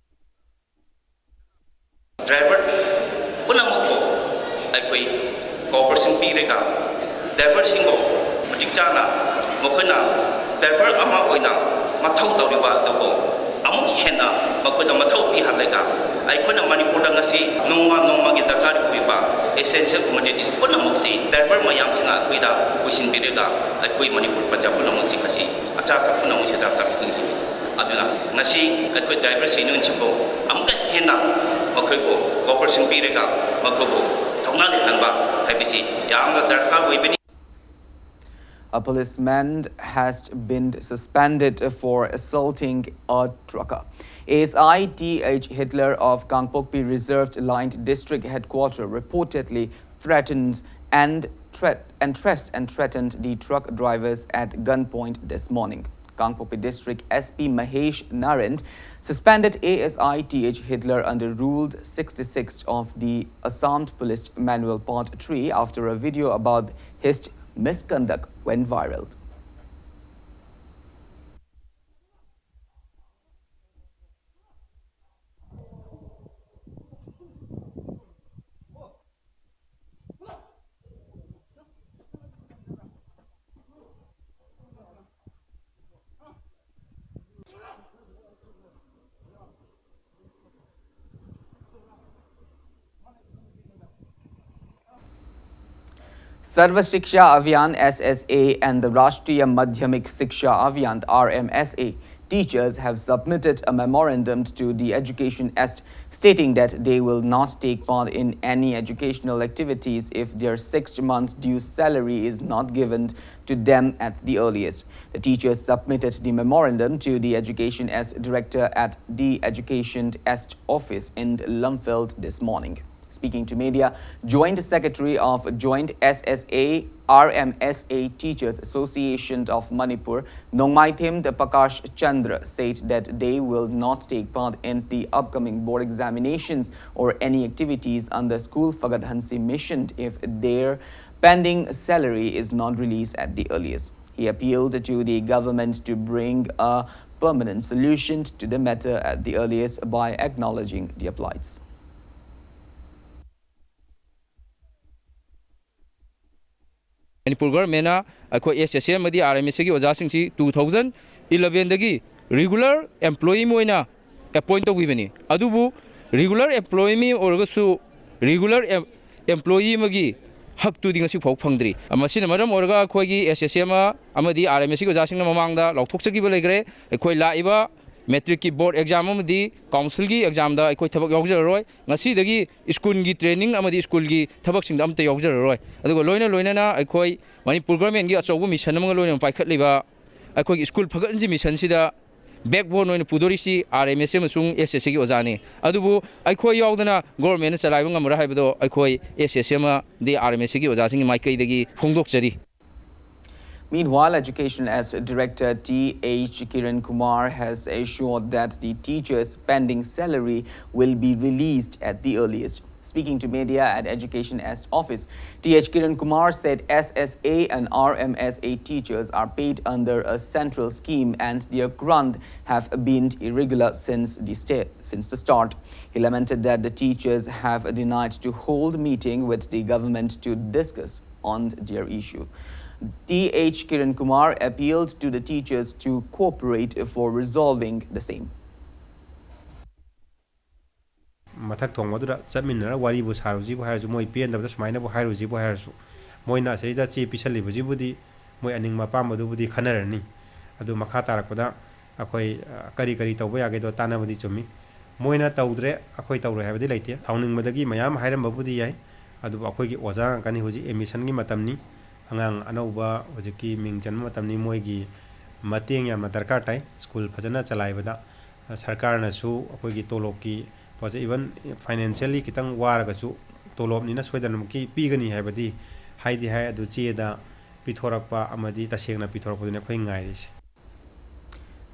Driver ꯄꯨꯝꯅꯃꯛꯄꯨ ꯑꯩꯈꯣꯏ cooperation ꯄꯤꯔꯒ ꯗ꯭ꯔꯥꯏꯚꯔꯁꯤꯡꯕꯨ ꯃꯇꯤꯛ ꯆꯥꯅ ꯃꯈꯣꯏꯅ driver ꯑꯃ ꯑꯣꯏꯅ ꯃꯊꯧ ꯇꯧꯔꯤꯕ ꯑꯗꯨꯕꯨ ꯑꯃꯨꯛ ꯍꯦꯟꯅ ꯃꯈꯣꯏꯗ ꯃꯊꯧ ꯄꯤꯍꯜꯂꯒ ꯑꯩꯈꯣꯏꯅ ꯃꯅꯤꯄꯨꯔꯗ ꯉꯁꯤ ꯅꯣꯡꯃ ꯅꯣꯡꯃꯒꯤ ꯗꯔꯀꯥꯔ ꯑꯣꯏꯕ ꯑꯦꯁꯦꯟꯁꯤꯌꯦꯜ ꯀꯣꯃꯣꯗꯤꯇꯤꯁ ꯄꯨꯝꯅꯃꯛꯁꯤ ꯗ꯭ꯔꯥꯏꯚꯔ ꯃꯌꯥꯝꯁꯤꯅ ꯑꯩꯈꯣꯏꯗ ꯄꯨꯁꯤꯟꯕꯤꯔꯒ ꯑꯩꯈꯣꯏ ꯃꯅꯤꯄꯨꯔ ꯄ꯭ꯔꯖꯥ ꯄꯨꯝꯅꯃꯛꯁꯤ ꯉꯁꯤ ꯑꯆꯥ ꯑꯊꯛ ꯄꯨꯝꯅꯃꯛꯁꯤ ꯗꯔꯀꯥꯔ ꯑꯣꯏ꯫ ꯑꯗꯨꯅ ꯉꯁꯤ ꯑꯩꯈꯣꯏ ꯗ꯭ꯔꯥꯏꯚꯔꯁ ꯌꯨꯅꯤꯌꯟꯁꯤꯡꯕꯨ ꯑꯃꯨꯛꯀ ꯍꯦꯟꯅ ꯃꯈꯣꯏꯕꯨ ꯀꯣꯑꯣꯄꯔꯦꯁꯟ ꯄꯤꯔꯒ ꯃꯈꯣꯏꯕꯨ ꯊꯧꯅꯥ ꯂꯩꯍꯟꯕ ꯍꯥꯏꯕꯁꯤ ꯌꯥꯝꯅ ꯗꯔꯀꯥꯔ ꯑꯣꯏꯕꯅꯤ꯫ A policeman has been suspended for assaulting a trucker. A S I T H Hitler of Kangpokpi Reserved Line District Headquarter reportedly threatened and threat and threat and threatened the truck drivers at gunpoint this morning. Kangpokpi District S P Mahesh Naren suspended A S I T H Hitler under Rule sixty-six of the Assam Police Manual Part three after a video about his misconduct went viral. Sarva Shiksha Abhiyan, S S A, and the Rashtriya Madhyamik Shiksha Abhiyan, R M S A, teachers have submitted a memorandum to the Education Est stating that they will not take part in any educational activities if their sixth month due salary is not given to them at the earliest. The teachers submitted the memorandum to the Education Est director at the Education Est office in Lumfeld this morning. Speaking to media, Joint Secretary of Joint S S A R M S A Teachers Association of Manipur, Nongmaithim Prakash Chandra, said that they will not take part in the upcoming board examinations or any activities under School Fagad Hansi Mission if their pending salary is not released at the earliest. He appealed to the government to bring a permanent solution to the matter at the earliest by acknowledging their plights. Manipur ꯒꯚꯔꯟꯃꯦꯟꯅ ꯑꯩꯈꯣꯏ ꯑꯦꯁ ꯑꯦꯁ ꯑꯦ ꯑꯃꯗꯤ R M ꯑꯦꯁ ꯑꯦꯒꯤ ꯑꯣꯖꯥꯁꯤꯡꯁꯤ two thousand ꯏꯂꯚꯦꯟꯗꯒꯤ regular employee ꯑꯃ ꯑꯣꯏꯅ ꯑꯦꯄꯣꯏꯟ ꯇꯧꯕꯤꯕꯅꯤ꯫ ꯑꯗꯨꯕꯨ regular employee ꯑꯃ ꯑꯣꯏꯔꯒꯁꯨ regular employee ꯑꯃꯒꯤ ꯍꯛꯇꯨꯗꯤ ꯉꯁꯤ ꯐꯥꯎ ꯐꯪꯗ꯭ꯔꯤ꯫ ꯃꯁꯤꯅ ꯃꯔꯝ ꯑꯣꯏꯔꯒ ꯑꯩꯈꯣꯏꯒꯤ ꯑꯦꯁ ꯑꯦꯁ ꯑꯦ ꯑꯃ ꯑꯃꯗꯤ ꯑꯥꯔ ꯑꯦꯝ ꯑꯦꯁ ꯑꯦꯒꯤ ꯑꯣꯖꯥꯁꯤꯡꯅ ꯃꯃꯥꯡꯗ ꯂꯥꯎꯊꯣꯛꯆꯈꯤꯕ ꯂꯩꯈ꯭ꯔꯦ꯫ ꯑꯩꯈꯣꯏ ꯂꯥꯛꯏꯕ ꯃꯦꯇ꯭ꯔꯤꯛꯀꯤ ꯕꯣꯔꯗ ꯑꯦꯛꯖꯥꯝ ꯑꯃꯗꯤ ꯀꯥꯎꯟꯁꯤꯜꯒꯤ ꯑꯦꯛꯖꯥꯝꯗ ꯑꯩꯈꯣꯏ ꯊꯕꯛ ꯌꯥꯎꯖꯔꯔꯣꯏ꯫ ꯉꯁꯤꯗꯒꯤ ꯁ꯭ꯀꯨꯜꯒꯤ ꯇ꯭ꯔꯦꯅꯤꯡ ꯑꯃꯗꯤ ꯁ꯭ꯀꯨꯜꯒꯤ ꯊꯕꯛꯁꯤꯡꯗ ꯑꯝꯇ ꯌꯥꯎꯖꯔꯔꯣꯏ꯫ ꯑꯗꯨꯒ ꯂꯣꯏꯅ ꯂꯣꯏꯅꯅ ꯑꯩꯈꯣꯏ ꯃꯅꯤꯄꯨꯔ ꯒꯚꯔꯟꯃꯦꯟꯒꯤ ꯑꯆꯧꯕ ꯃꯤꯁꯟ ꯑꯃꯒ ꯂꯣꯏꯅꯅ ꯄꯥꯏꯈꯠꯂꯤꯕ ꯑꯩꯈꯣꯏꯒꯤ ꯁ꯭ꯀꯨꯜ ꯐꯒꯠꯍꯟꯁꯤ ꯃꯤꯁꯟꯁꯤꯗ ꯕꯦꯛꯕꯣꯟ ꯑꯣꯏꯅ ꯄꯨꯗꯣꯔꯤꯁꯤ ꯑꯥꯔ ꯑꯦꯝ ꯑꯦꯁ ꯑꯃꯁꯨꯡ ꯑꯦꯁ ꯑꯦꯁ ꯑꯦꯒꯤ ꯑꯣꯖꯥꯅꯤ꯫ ꯑꯗꯨꯕꯨ ꯑꯩꯈꯣꯏ ꯌꯥꯎꯗꯅ ꯒꯣꯔꯃꯦꯟꯅ ꯆꯂꯥꯏꯕ ꯉꯝꯃꯔꯣꯏ ꯍꯥꯏꯕꯗꯣ ꯑꯩꯈꯣꯏ ꯑꯦꯁ ꯑꯦꯁ ꯑꯦ ꯑꯃꯗꯤ ꯑꯥꯔ ꯑꯦꯝ ꯑꯦꯁ ꯑꯦꯒꯤ ꯑꯣꯖꯥꯁꯤꯡꯒꯤ ꯃꯥꯏꯀꯩꯗꯒꯤ ꯐꯣꯡꯗꯣꯛꯆꯔꯤ꯫ Meanwhile, Education Assist Director T H Kiran Kumar has assured that the teachers' pending salary will be released at the earliest. Speaking to media at Education Assist office, T H Kiran Kumar said S S A and R M S A teachers are paid under a central scheme and their grant have been irregular since the, sta- since the start. He lamented that the teachers have denied to hold meeting with the government to discuss on their issue. T H Kiran Kumar appealed to the teachers to cooperate for resolving the same. ꯃꯊꯛ ꯊꯣꯡꯕꯗꯨꯗ ꯆꯠꯃꯤꯟꯅꯔ ꯋꯥꯔꯤꯕꯨ ꯁꯥꯔꯨꯁꯤꯕꯨ ꯍꯥꯏꯔꯁꯨ, ꯃꯣꯏ ꯄꯦꯟꯗꯕꯗ ꯁꯨꯃꯥꯏꯅꯕꯨ ꯍꯥꯏꯔꯨꯁꯤꯕꯨ ꯍꯥꯏꯔꯁꯨ, ꯃꯣꯏꯅ ꯑꯁꯤꯗ ꯆꯦ ꯄꯤꯁꯜꯂꯤꯕꯁꯤꯕꯨꯗꯤ ꯃꯣꯏ ꯑꯅꯤꯡꯕ ꯑꯄꯥꯝꯕꯗꯨꯕꯨꯗꯤ ꯈꯟꯅꯔꯅꯤ꯫ ꯑꯗꯨ ꯃꯈꯥ ꯇꯥꯔꯛꯄꯗ ꯑꯩꯈꯣꯏ, ꯑ, ꯀꯔꯤ ꯀꯔꯤ ꯇꯧꯕ ꯌꯥꯒꯦꯗꯣ ꯇꯥꯟꯅꯕꯗꯤ ꯆꯨꯝꯃꯤ꯫ ꯃꯣꯏꯅ ꯇꯧꯗ꯭ꯔꯦ, ꯑꯩꯈꯣꯏ ꯇꯧꯔꯣꯏ ꯍꯥꯏꯕꯗꯤ ꯂꯩꯇꯦ꯫ ꯁꯥꯎꯅꯤꯡꯕꯗꯒꯤ ꯃꯌꯥꯝ ꯍꯥꯏꯔꯝꯕꯕꯨꯗꯤ ꯌꯥꯏ, ꯑꯗꯨꯕꯨ ꯑꯩꯈꯣꯏꯒꯤ ꯑꯣꯖꯥ ꯉꯥꯛꯇꯅꯤ꯫ ꯍꯧꯖꯤꯛ ꯑꯦꯗꯃꯤꯁꯟꯒꯤ ꯃꯇꯝꯅꯤ, ꯑꯉꯥꯡ ꯑꯅꯧꯕ ꯍꯧꯖꯤꯛꯀꯤ ꯃꯤꯡ ꯆꯟꯕ ꯃꯇꯝꯅꯤ꯫ ꯃꯣꯏꯒꯤ ꯃꯇꯦꯡ ꯌꯥꯝꯅ ꯗꯔꯀꯥꯔ ꯇꯥꯏ ꯁ꯭ꯀꯨꯜ ꯐꯖꯅ ꯆꯂꯥꯏꯕꯗ꯫ ꯁꯔꯀꯥꯔꯅꯁꯨ ꯑꯩꯈꯣꯏꯒꯤ ꯇꯣꯂꯣꯞꯀꯤ ꯄꯣꯠꯁꯦ, even financially ꯈꯤꯇꯪ ꯋꯥꯔꯒꯁꯨ, ꯇꯣꯂꯣꯞꯅꯤꯅ ꯁꯣꯏꯗꯅꯃꯛꯀꯤ ꯄꯤꯒꯅꯤ ꯍꯥꯏꯕꯗꯤ ꯍꯥꯏꯗꯤ ꯍꯥꯏ, ꯑꯗꯨ ꯆꯦꯗ ꯄꯤꯊꯣꯔꯛꯄ ꯑꯃꯗꯤ ꯇꯁꯦꯡꯅ ꯄꯤꯊꯣꯔꯛꯄꯗꯨꯅꯤ ꯑꯩꯈꯣꯏ ꯉꯥꯏꯔꯤꯁꯦ꯫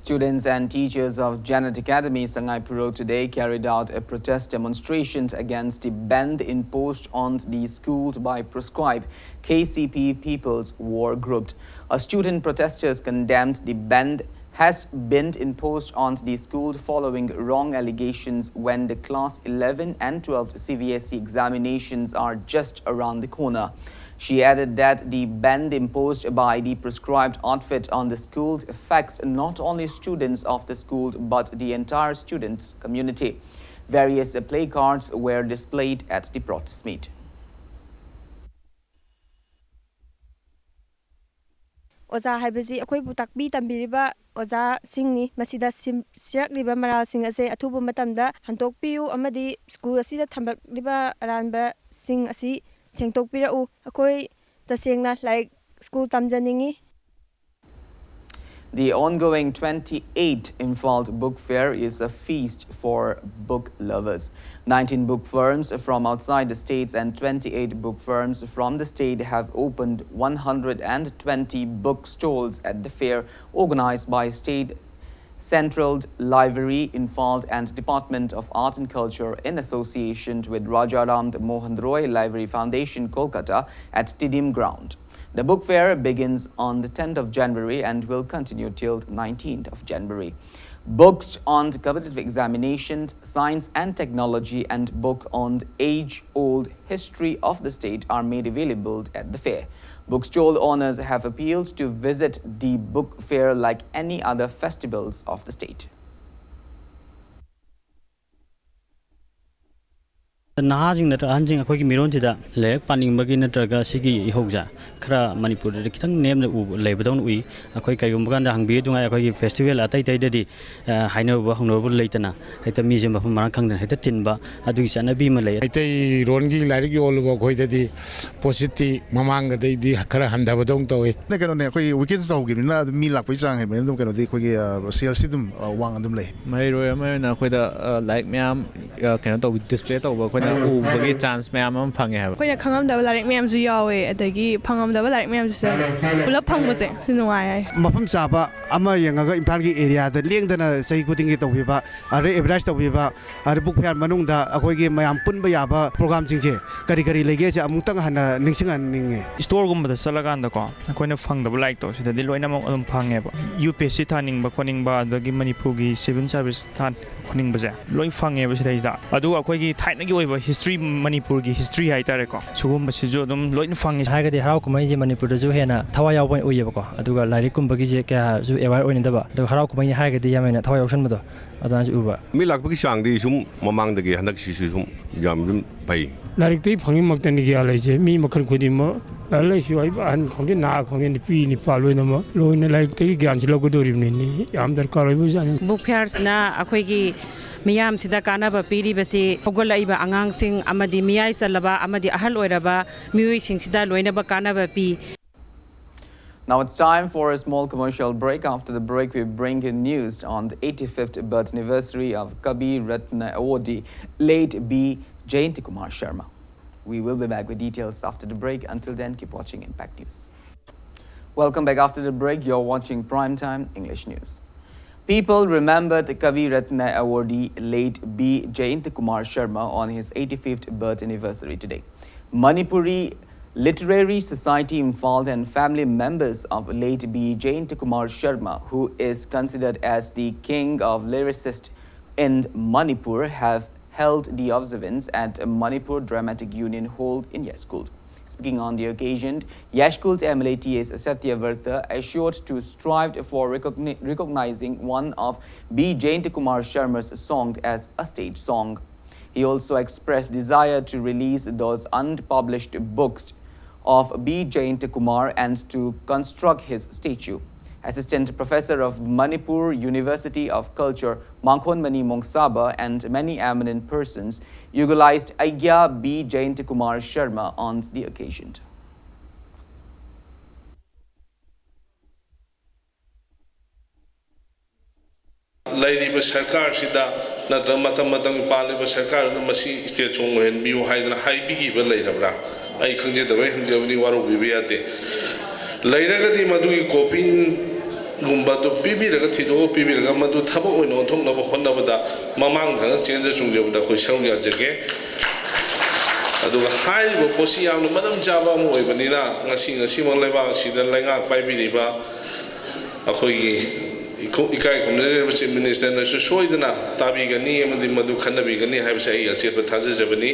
Students and teachers of Janet Academy Sangaipuro today carried out a protest demonstration against the ban imposed on the school by proscribed K C P People's War Group. A student protesters condemned the ban has been imposed on the school following wrong allegations when the class eleven and twelve C B S E examinations are just around the corner. She added that the ban imposed by the proscribed outfit on the school affects not only students of the school but the entire students' community. Various placards were displayed at the protest meet. ꯑꯣꯖꯥ ꯍꯥꯏꯕꯁꯤ ꯑꯩꯈꯣꯏꯕꯨ ꯇꯥꯛꯄꯤ ꯇꯝꯕꯤꯔꯤꯕ ꯑꯣꯖꯥꯁꯤꯡꯅꯤ꯫ ꯃꯁꯤꯗ ꯁꯤꯝ-, ꯁꯤꯔꯛꯂꯤꯕ ꯃꯔꯥꯜꯁꯤꯡ ꯑꯁꯦ ꯑꯊꯨꯕ ꯃꯇꯝꯗ ꯍꯟꯗꯣꯛꯄꯤꯌꯨ ꯑꯃꯗꯤ ꯁ꯭ꯀꯨꯜ ꯑꯁꯤꯗ ꯊꯝꯂꯛꯂꯤꯕ ꯑꯔꯥꯟꯕꯁꯤꯡ ꯑꯁꯤ ꯁꯦꯡꯗꯣꯛꯄꯤꯔꯛꯎ꯫ ꯑꯩꯈꯣꯏ ꯇꯁꯦꯡꯅ ꯂꯥꯏꯔꯤꯛ school ꯇꯝꯖꯅꯤꯡꯏ꯫ The ongoing twenty-eighth Imphal Book Fair is a feast for book lovers. Nineteen book firms from outside the states and twenty-eight book firms from the state have opened one hundred twenty book stalls at the fair, organized by State Central Library, Imphal, and Department of Art and Culture in association with Rajaram Mohan Roy Library Foundation, Kolkata, at Stadium Ground. The book fair begins on the tenth of January and will continue till nineteenth of January. Books on competitive examinations, science and technology, and book on age-old history of the state are made available at the fair. Bookstall owners have appealed to visit the book fair like any other festivals of the state. ꯅꯍꯥꯁꯤꯡ ꯅꯠꯇ꯭ꯔꯒ ꯑꯍꯟꯁꯤꯡ ꯑꯩꯈꯣꯏꯒꯤ ꯃꯤꯔꯣꯟꯁꯤꯗ ꯂꯥꯏꯔꯤꯛ ꯄꯥꯅꯤꯡꯕꯒꯤ ꯅꯠꯇ꯭ꯔꯒ ꯁꯤꯒꯤ ꯏꯍꯧꯁꯦ ꯈꯔ ꯃꯅꯤꯄꯨꯔꯗꯗꯤ ꯈꯤꯇꯪ ꯅꯦꯝꯅ ꯎꯕ ꯂꯩꯕꯗꯧꯅ ꯎꯏ꯫ ꯑꯩꯈꯣꯏ ꯀꯔꯤꯒꯨꯝꯕ ꯀꯥꯟꯗ ꯍꯪꯕꯤꯌꯨ ꯅꯨꯡꯉꯥꯏ, ꯑꯩꯈꯣꯏꯒꯤ ꯐꯦꯁꯇꯤꯚꯦꯜ ꯑꯇꯩ ꯑꯇꯩꯗꯗꯤ ꯍꯥꯏꯅꯔꯨꯕ ꯍꯧꯅꯔꯨꯕ ꯂꯩꯇꯅ ꯍꯦꯛꯇ ꯃꯤꯁꯦ ꯃꯐꯝ ꯃꯔꯥꯡ ꯈꯪꯗꯅ ꯍꯦꯛꯇ ꯊꯤꯟꯕ ꯑꯗꯨꯒꯤ ꯆꯠꯅꯕꯤ ꯑꯃ ꯂꯩ꯫ ꯃꯩꯇꯩꯔꯣꯟꯒꯤ ꯂꯥꯏꯔꯤꯛ ꯌꯣꯜꯂꯨꯕ ꯑꯩꯈꯣꯏꯗꯗꯤ ꯄꯣꯠꯁꯤꯠꯇꯤ ꯃꯃꯥꯡꯒꯗꯩꯗꯤ ꯈꯔ ꯍꯟꯊꯕꯗꯧꯅ ꯇꯧꯏ꯫ ꯀꯩꯅꯣꯅꯦ, ꯑꯩꯈꯣꯏ ꯋꯤꯀꯦꯟꯁ ꯇꯧꯈꯤꯕꯅꯤꯅ ꯑꯗꯨꯝ ꯃꯤ ꯂꯥꯛꯄꯒꯤ ꯆꯥꯡ ꯍꯦꯟꯕꯅꯤꯅ ꯑꯗꯨꯝ ꯀꯩꯅꯣꯗꯤ ꯑꯩꯈꯣꯏꯒꯤ ꯁꯦꯜꯁꯤ ꯑꯗꯨꯝ ꯋꯥꯡ ꯑꯗꯨꯝ ꯂꯩ꯫ ꯃꯍꯩꯔꯣꯏ ꯑꯃ ꯑꯣꯏꯅ ꯑꯩꯈꯣꯏꯗ ꯂꯥꯏꯔꯤꯛ ꯃꯌꯥꯝ ꯀꯩꯅꯣ ꯇꯧꯕ, ꯗꯤꯁꯄ꯭ꯂꯦ ꯇꯧꯕ ꯑꯩꯈꯣꯏꯅ ꯎꯕꯒꯤ ꯆꯥꯟꯁ ꯃꯌꯥꯝ ꯑꯃ ꯐꯪꯉꯦ ꯍꯥꯏꯕ꯫ ꯑꯩꯈꯣꯏꯅ ꯈꯪꯉꯝꯗꯕ ꯂꯥꯏꯔꯤꯛ ꯃꯌꯥꯝꯁꯨ ꯌꯥꯎꯋꯦ, ꯑꯗꯒꯤ ꯐꯪꯉꯝꯗꯕ ꯂꯥꯏꯔꯤꯛ ꯃꯌꯥꯝꯁꯨ ꯄꯨꯂꯞ ꯐꯪꯕꯁꯦ ꯁꯤ ꯅꯨꯡꯉꯥꯏ ꯍꯥꯏ꯫ ꯃꯐꯝ ꯆꯥꯕ ꯑꯃ ꯌꯦꯡꯉꯒ ꯏꯝꯐꯥꯜꯒꯤ ꯑꯦꯔꯤꯌꯥꯗ ꯂꯦꯡꯗꯅ ꯆꯍꯤ ꯈꯨꯗꯤꯡꯒꯤ ꯇꯧꯕꯤꯕ, ꯑꯗꯩ ꯑꯦꯗꯚꯔꯇꯥꯏꯁ ꯇꯧꯕꯤꯕ, ꯑꯗꯩ ꯕꯨꯛ ꯐꯤꯌꯥꯔ ꯃꯅꯨꯡꯗ ꯑꯩꯈꯣꯏꯒꯤ ꯃꯌꯥꯝ ꯄꯨꯟꯕ ꯌꯥꯕ ꯄ꯭ꯔꯣꯒ꯭ꯔꯥꯝꯁꯤꯡꯁꯦ ꯀꯔꯤ ꯀꯔꯤ ꯂꯩꯒꯦꯁꯦ ꯑꯃꯨꯛꯇꯪ ꯍꯟꯅ ꯅꯤꯡꯁꯤꯡꯍꯟꯅꯤꯡꯉꯤ꯫ ꯏꯁꯇꯣꯔꯒꯨꯝꯕꯗ ꯆꯠꯂꯀꯥꯟꯗꯀꯣ ꯑꯩꯈꯣꯏꯅ ꯐꯪꯗꯕ ꯂꯥꯏꯔꯤꯛꯇꯣ ꯁꯤꯗꯗꯤ ꯂꯣꯏꯅꯃꯛ ꯑꯗꯨꯝ ꯐꯪꯉꯦꯕ꯫ ꯌꯨ ꯄꯤ ꯑꯦꯁ ꯁꯤ ꯊꯥꯅꯤꯡꯕ ꯈꯣꯠꯅꯤꯡꯕ, ꯑꯗꯒꯤ ꯃꯅꯤꯄꯨꯔꯒꯤ ꯁꯤꯚꯤꯜ ꯁꯥꯔꯚꯤꯁ ꯊꯥ ꯈꯣꯠꯅꯤꯡꯕꯁꯦ ꯂꯣꯏ ꯐꯪꯉꯦꯕ ꯁꯤꯗꯩꯁꯤꯗ꯫ ꯑꯗꯨꯒ ꯑꯩꯈꯣꯏꯒꯤ ꯊꯥꯏꯅꯒꯤ ꯑꯣꯏꯕ ꯍꯤꯁꯇ꯭ꯔꯤ, ꯃꯅꯤꯄꯨꯔꯒꯤ ꯍꯤꯁꯇ꯭ꯔꯤ ꯍꯥꯏꯇꯥꯔꯦꯀꯣ, ꯁꯤꯒꯨꯝꯕꯁꯤꯁꯨ ꯑꯗꯨꯝ ꯂꯣꯏꯅ ꯐꯪꯉꯦ꯫ ꯍꯥꯏꯔꯒꯗꯤ ꯍꯔꯥꯎ ꯀꯨꯝꯍꯩꯁꯦ ꯃꯅꯤꯄꯨꯔꯗꯁꯨ ꯍꯦꯟꯅ ꯊꯋꯥꯏ ꯌꯥꯎꯕ ꯑꯣꯏꯅ ꯎꯏꯌꯦꯕꯀꯣ꯫ ꯑꯗꯨꯒ ꯂꯥꯏꯔꯤꯛꯀꯨꯝꯕꯒꯤꯁꯦ ꯀꯌꯥꯁꯨ ꯑꯦꯋꯥꯔ ꯑꯣꯏꯅꯗꯕ, ꯑꯗꯨꯒ ꯍꯔꯥꯎ ꯀꯨꯝꯍꯩꯅꯤ ꯍꯥꯏꯔꯒꯗꯤ ꯌꯥꯝ ꯍꯦꯟꯅ ꯊꯋꯥꯏ ꯌꯥꯎꯁꯟꯕꯗꯣ ꯑꯗꯨꯃꯥꯏꯅꯁꯨ ꯎꯕ꯫ ꯃꯤ ꯂꯥꯛꯄꯒꯤ ꯆꯥꯡꯗꯤ ꯁꯨꯝ ꯃꯃꯥꯡꯗꯒꯤ ꯍꯟꯗꯛꯁꯤꯁꯨ ꯁꯨꯝ ꯌꯥꯝ ꯑꯗꯨꯝ ꯐꯩ꯫ ꯂꯥꯏꯔꯤꯛꯇꯒꯤ ꯐꯪꯉꯤꯃꯛꯇꯅꯤ ꯒ꯭ꯌꯥꯟ ꯂꯩꯁꯦ꯫ ꯃꯤ ꯃꯈꯜ ꯈꯨꯗꯤꯡꯃꯛ, ꯂꯥꯏꯔꯤꯛ ꯂꯥꯏꯁꯨ ꯍꯩꯕ, ꯑꯍꯟ ꯈꯪꯗꯦ, ꯅꯍꯥ ꯈꯪꯗꯦ, ꯅꯨꯄꯤ ꯅꯨꯄꯥ ꯂꯣꯏꯅꯃꯛ ꯂꯣꯏꯅ ꯂꯥꯏꯔꯤꯛꯇꯒꯤ ꯒ꯭ꯌꯥꯟꯁꯤ ꯂꯧꯒꯗꯧꯔꯤꯕꯅꯤꯅꯦ꯫ ꯌꯥꯝ ꯗꯔꯀꯥꯔ ꯑꯣꯏꯕꯖꯥꯠꯅꯤ꯫ ꯕꯨꯛ ꯐꯤꯌꯥꯔꯁꯤꯅ ꯑꯩꯈꯣꯏꯒꯤ ꯃꯤꯌꯥꯝꯁꯤꯗ ꯀꯥꯟꯅꯕ ꯄꯤꯔꯤꯕꯁꯤ ꯍꯧꯒꯠꯂꯛꯏꯕ ꯑꯉꯥꯡꯁꯤꯡ ꯑꯃꯗꯤ ꯃꯤꯌꯥꯏ ꯆꯜꯂꯕ ꯑꯃꯗꯤ ꯑꯍꯜ ꯑꯣꯏꯔꯕ ꯃꯤꯑꯣꯏꯁꯤꯡꯁꯤꯗ ꯂꯣꯏꯅꯃꯛ ꯀꯥꯟꯅꯕ ꯄꯤ꯫ Now it's time for a small commercial break. After the break, we bring you news on the eighty-fifth birth anniversary of Kavi Ratna Awardee, late B Jayantakumar Sharma. We will be back with details after the break. Until then, keep watching Impact News. Welcome back after the break. You're watching Primetime English News. People remembered Kavi Ratna Awardee late B Jayantakumar Sharma on his eighty-fifth birth anniversary today. Manipuri Literary Society Imphal and family members of late B Jayantakumar Sharma, who is considered as the king of lyricists in Manipur, have held the observance at Manipur Dramatic Union Hall in Yaskool. Speaking on the occasion, Yaskool M L A T S Satyavarta assured to strive for recogni- recognizing one of B Jayantakumar Sharma's song as a stage song. He also expressed desire to release those unpublished books of B Jayantakumar and to construct his statue. Assistant Professor of Manipur University of Culture, Mangkhonmani Mongsaba, and many eminent persons eulogized Agya B Jayantakumar Sharma on the occasion. ꯂꯩꯔꯤꯕ ꯁꯔꯀꯥꯔꯁꯤꯗ ꯅꯠꯇ꯭ꯔꯒ ꯃꯇꯝ ꯃꯇꯝꯒꯤ ꯄꯥꯜꯂꯤꯕ ꯁꯔꯀꯥꯔꯗꯨꯅ ꯃꯁꯤ state song ꯑꯣꯏꯍꯟꯕꯤꯌꯨ ꯍꯥꯏꯗꯅ ꯍꯥꯏꯕꯤꯈꯤꯕ ꯂꯩꯔꯕ꯭ꯔꯥ? ꯑꯩ ꯈꯪꯖꯗꯕꯩ ꯍꯪꯖꯕꯅꯤ, ꯋꯥꯔꯧꯕꯤꯕ ꯌꯥꯗꯦ꯫ ꯂꯩꯔꯒꯗꯤ ꯃꯗꯨꯒꯤ copy ꯒꯨꯝꯕ ꯑꯗꯨ ꯄꯤꯕꯤꯔꯒ, ꯊꯤꯗꯣꯛꯑ ꯄꯤꯕꯤꯔꯒ ꯃꯗꯨ ꯊꯕꯛ ꯑꯣꯏꯅ ꯑꯣꯟꯊꯣꯛꯅꯕ ꯍꯣꯠꯅꯕꯗ ꯃꯃꯥꯡ ꯊꯪꯅ ꯆꯦꯟꯖ ꯆꯣꯡꯖꯕꯗ ꯑꯩꯈꯣꯏ ꯁꯔꯨꯛ ꯌꯥꯖꯒꯦ꯫ ꯑꯗꯨꯒ ꯍꯥꯏꯔꯤꯕ ꯄꯣꯠꯁꯤ ꯌꯥꯝꯅ ꯃꯔꯝ ꯆꯥꯕ ꯑꯃ ꯑꯣꯏꯕꯅꯤꯅ ꯉꯁꯤ, ꯉꯁꯤꯃꯛ ꯂꯩꯕꯥꯛ ꯑꯁꯤꯗ ꯂꯩꯉꯥꯛ ꯄꯥꯏꯕꯤꯔꯤꯕ ꯑꯩꯈꯣꯏꯒꯤ ꯏꯈꯣ-, ꯏꯀꯥꯏ ꯈꯨꯝꯅꯖꯔꯤꯕ Chief Minister ꯅꯁꯨ ꯁꯣꯏꯗꯅ ꯇꯥꯕꯤꯒꯅꯤ ꯑꯃꯗꯤ ꯃꯗꯨ ꯈꯟꯅꯕꯤꯒꯅꯤ ꯍꯥꯏꯕꯁꯦ ꯑꯩꯒꯤ ꯑꯆꯦꯠꯄ ꯊꯥꯖꯖꯕꯅꯤ꯫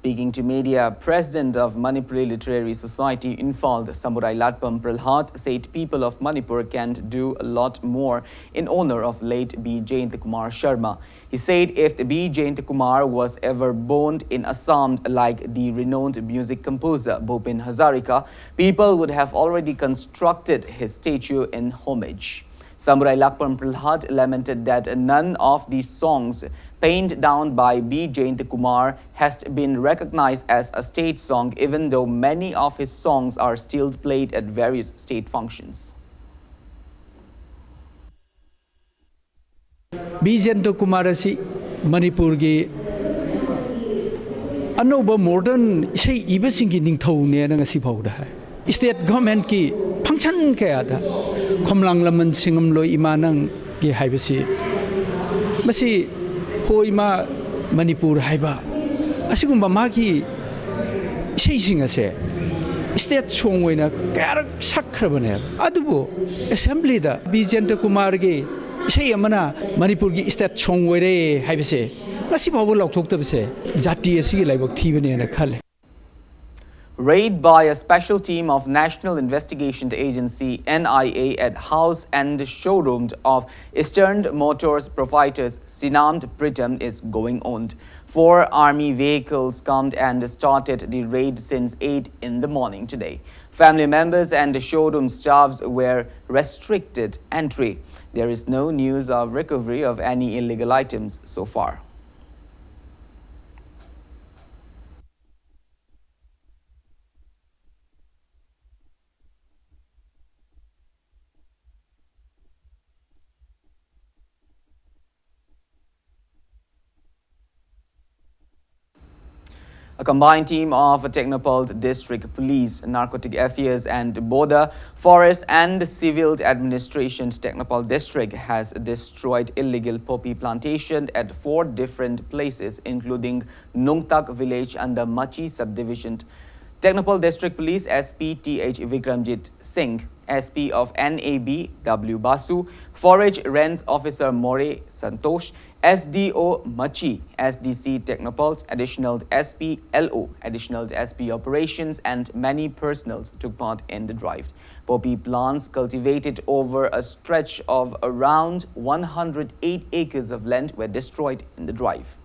Speaking to media, President of Manipuri Literary Society Imphal, Samburai Lakpam Prahlad, said people of Manipur can do a lot more in honor of late B Jayantakumar Sharma. He said if B Jayantakumar was ever born in Assam like the renowned music composer Bhupen Hazarika, people would have already constructed his statue in homage. Samburai Lakpam Prahlad lamented that none of the songs penned down by B. Jayantakumar, has been recognized as a state song, even though many of his songs are still played at various state functions. B Jayanta Kumar ꯑꯁꯤ ꯃꯅꯤꯄꯨꯔꯒꯤ ꯑꯅꯧꯕ modern ꯏꯁꯩ ꯏꯕꯁꯤꯡꯒꯤ ꯅꯤꯡꯊꯧꯅꯦꯅ ꯉꯁꯤ ꯐꯥꯎꯗ ꯍꯥꯏ꯫ State ꯒꯚꯔꯟꯃꯦꯟꯠꯀꯤ ꯐꯪꯁꯟ ꯀꯌꯥꯗ ꯈꯣꯝꯂꯥꯡ ꯂꯃꯟ ꯁꯤꯡꯉꯝꯂꯣꯏ ꯏꯃꯥ ꯅꯪꯒꯤ ꯍꯥꯏꯕꯁꯤ, ꯃꯁꯤ ꯍꯣ ꯏꯃꯥ ꯃꯅꯤꯄꯨꯔ ꯍꯥꯏꯕ ꯑꯁꯤꯒꯨꯝꯕ ꯃꯥꯒꯤ ꯏꯁꯩꯁꯤꯡ ꯑꯁꯦ ꯁ꯭ꯇꯦꯠ ꯁꯣꯡ ꯑꯣꯏꯅ ꯀꯌꯥꯔꯛ ꯁꯛꯈ꯭ꯔꯕꯅꯦꯕ꯫ ꯑꯗꯨꯕꯨ ꯑꯦꯁꯦꯝꯕ꯭ꯂꯤꯗ ꯕꯤ ꯖꯌꯟꯇ ꯀꯨꯃꯥꯔꯒꯤ ꯏꯁꯩ ꯑꯃꯅ ꯃꯅꯤꯄꯨꯔꯒꯤ ꯁ꯭ꯇꯦꯠ ꯁꯣꯡ ꯑꯣꯏꯔꯦ ꯍꯥꯏꯕꯁꯦ ꯉꯁꯤ ꯐꯥꯎꯕ ꯂꯥꯎꯊꯣꯛꯇꯕꯁꯦ ꯖꯥꯇꯤ ꯑꯁꯤꯒꯤ ꯂꯥꯏꯕꯛ ꯊꯤꯕꯅꯦꯅ ꯈꯜꯂꯦ꯫ Raid by a special team of National Investigation Agency, N I A, at house and showroom of Eastern Motors proprietor Sinamd Pritam is going on. Four army vehicles come and started the raid since eight in the morning today. Family members and showroom staffs were restricted entry. There is no news of recovery of any illegal items so far. A combined team of Tengnoupal District Police, Narcotic Affairs and Border, Forest and Civil Administration Tengnoupal District has destroyed illegal poppy plantation at four different places, including Nungtak village under Machi subdivision. Tengnoupal District Police S P T H Vikramjit Singh, S P of N A B W Basu, Forage Range Officer More Santosh, S D O Machi, S D C Tengnoupal, Additional S P L O, Additional S P Operations, and many personnel took part in the drive. Poppy plants cultivated over a stretch of around one hundred eight acres of land were destroyed in the drive.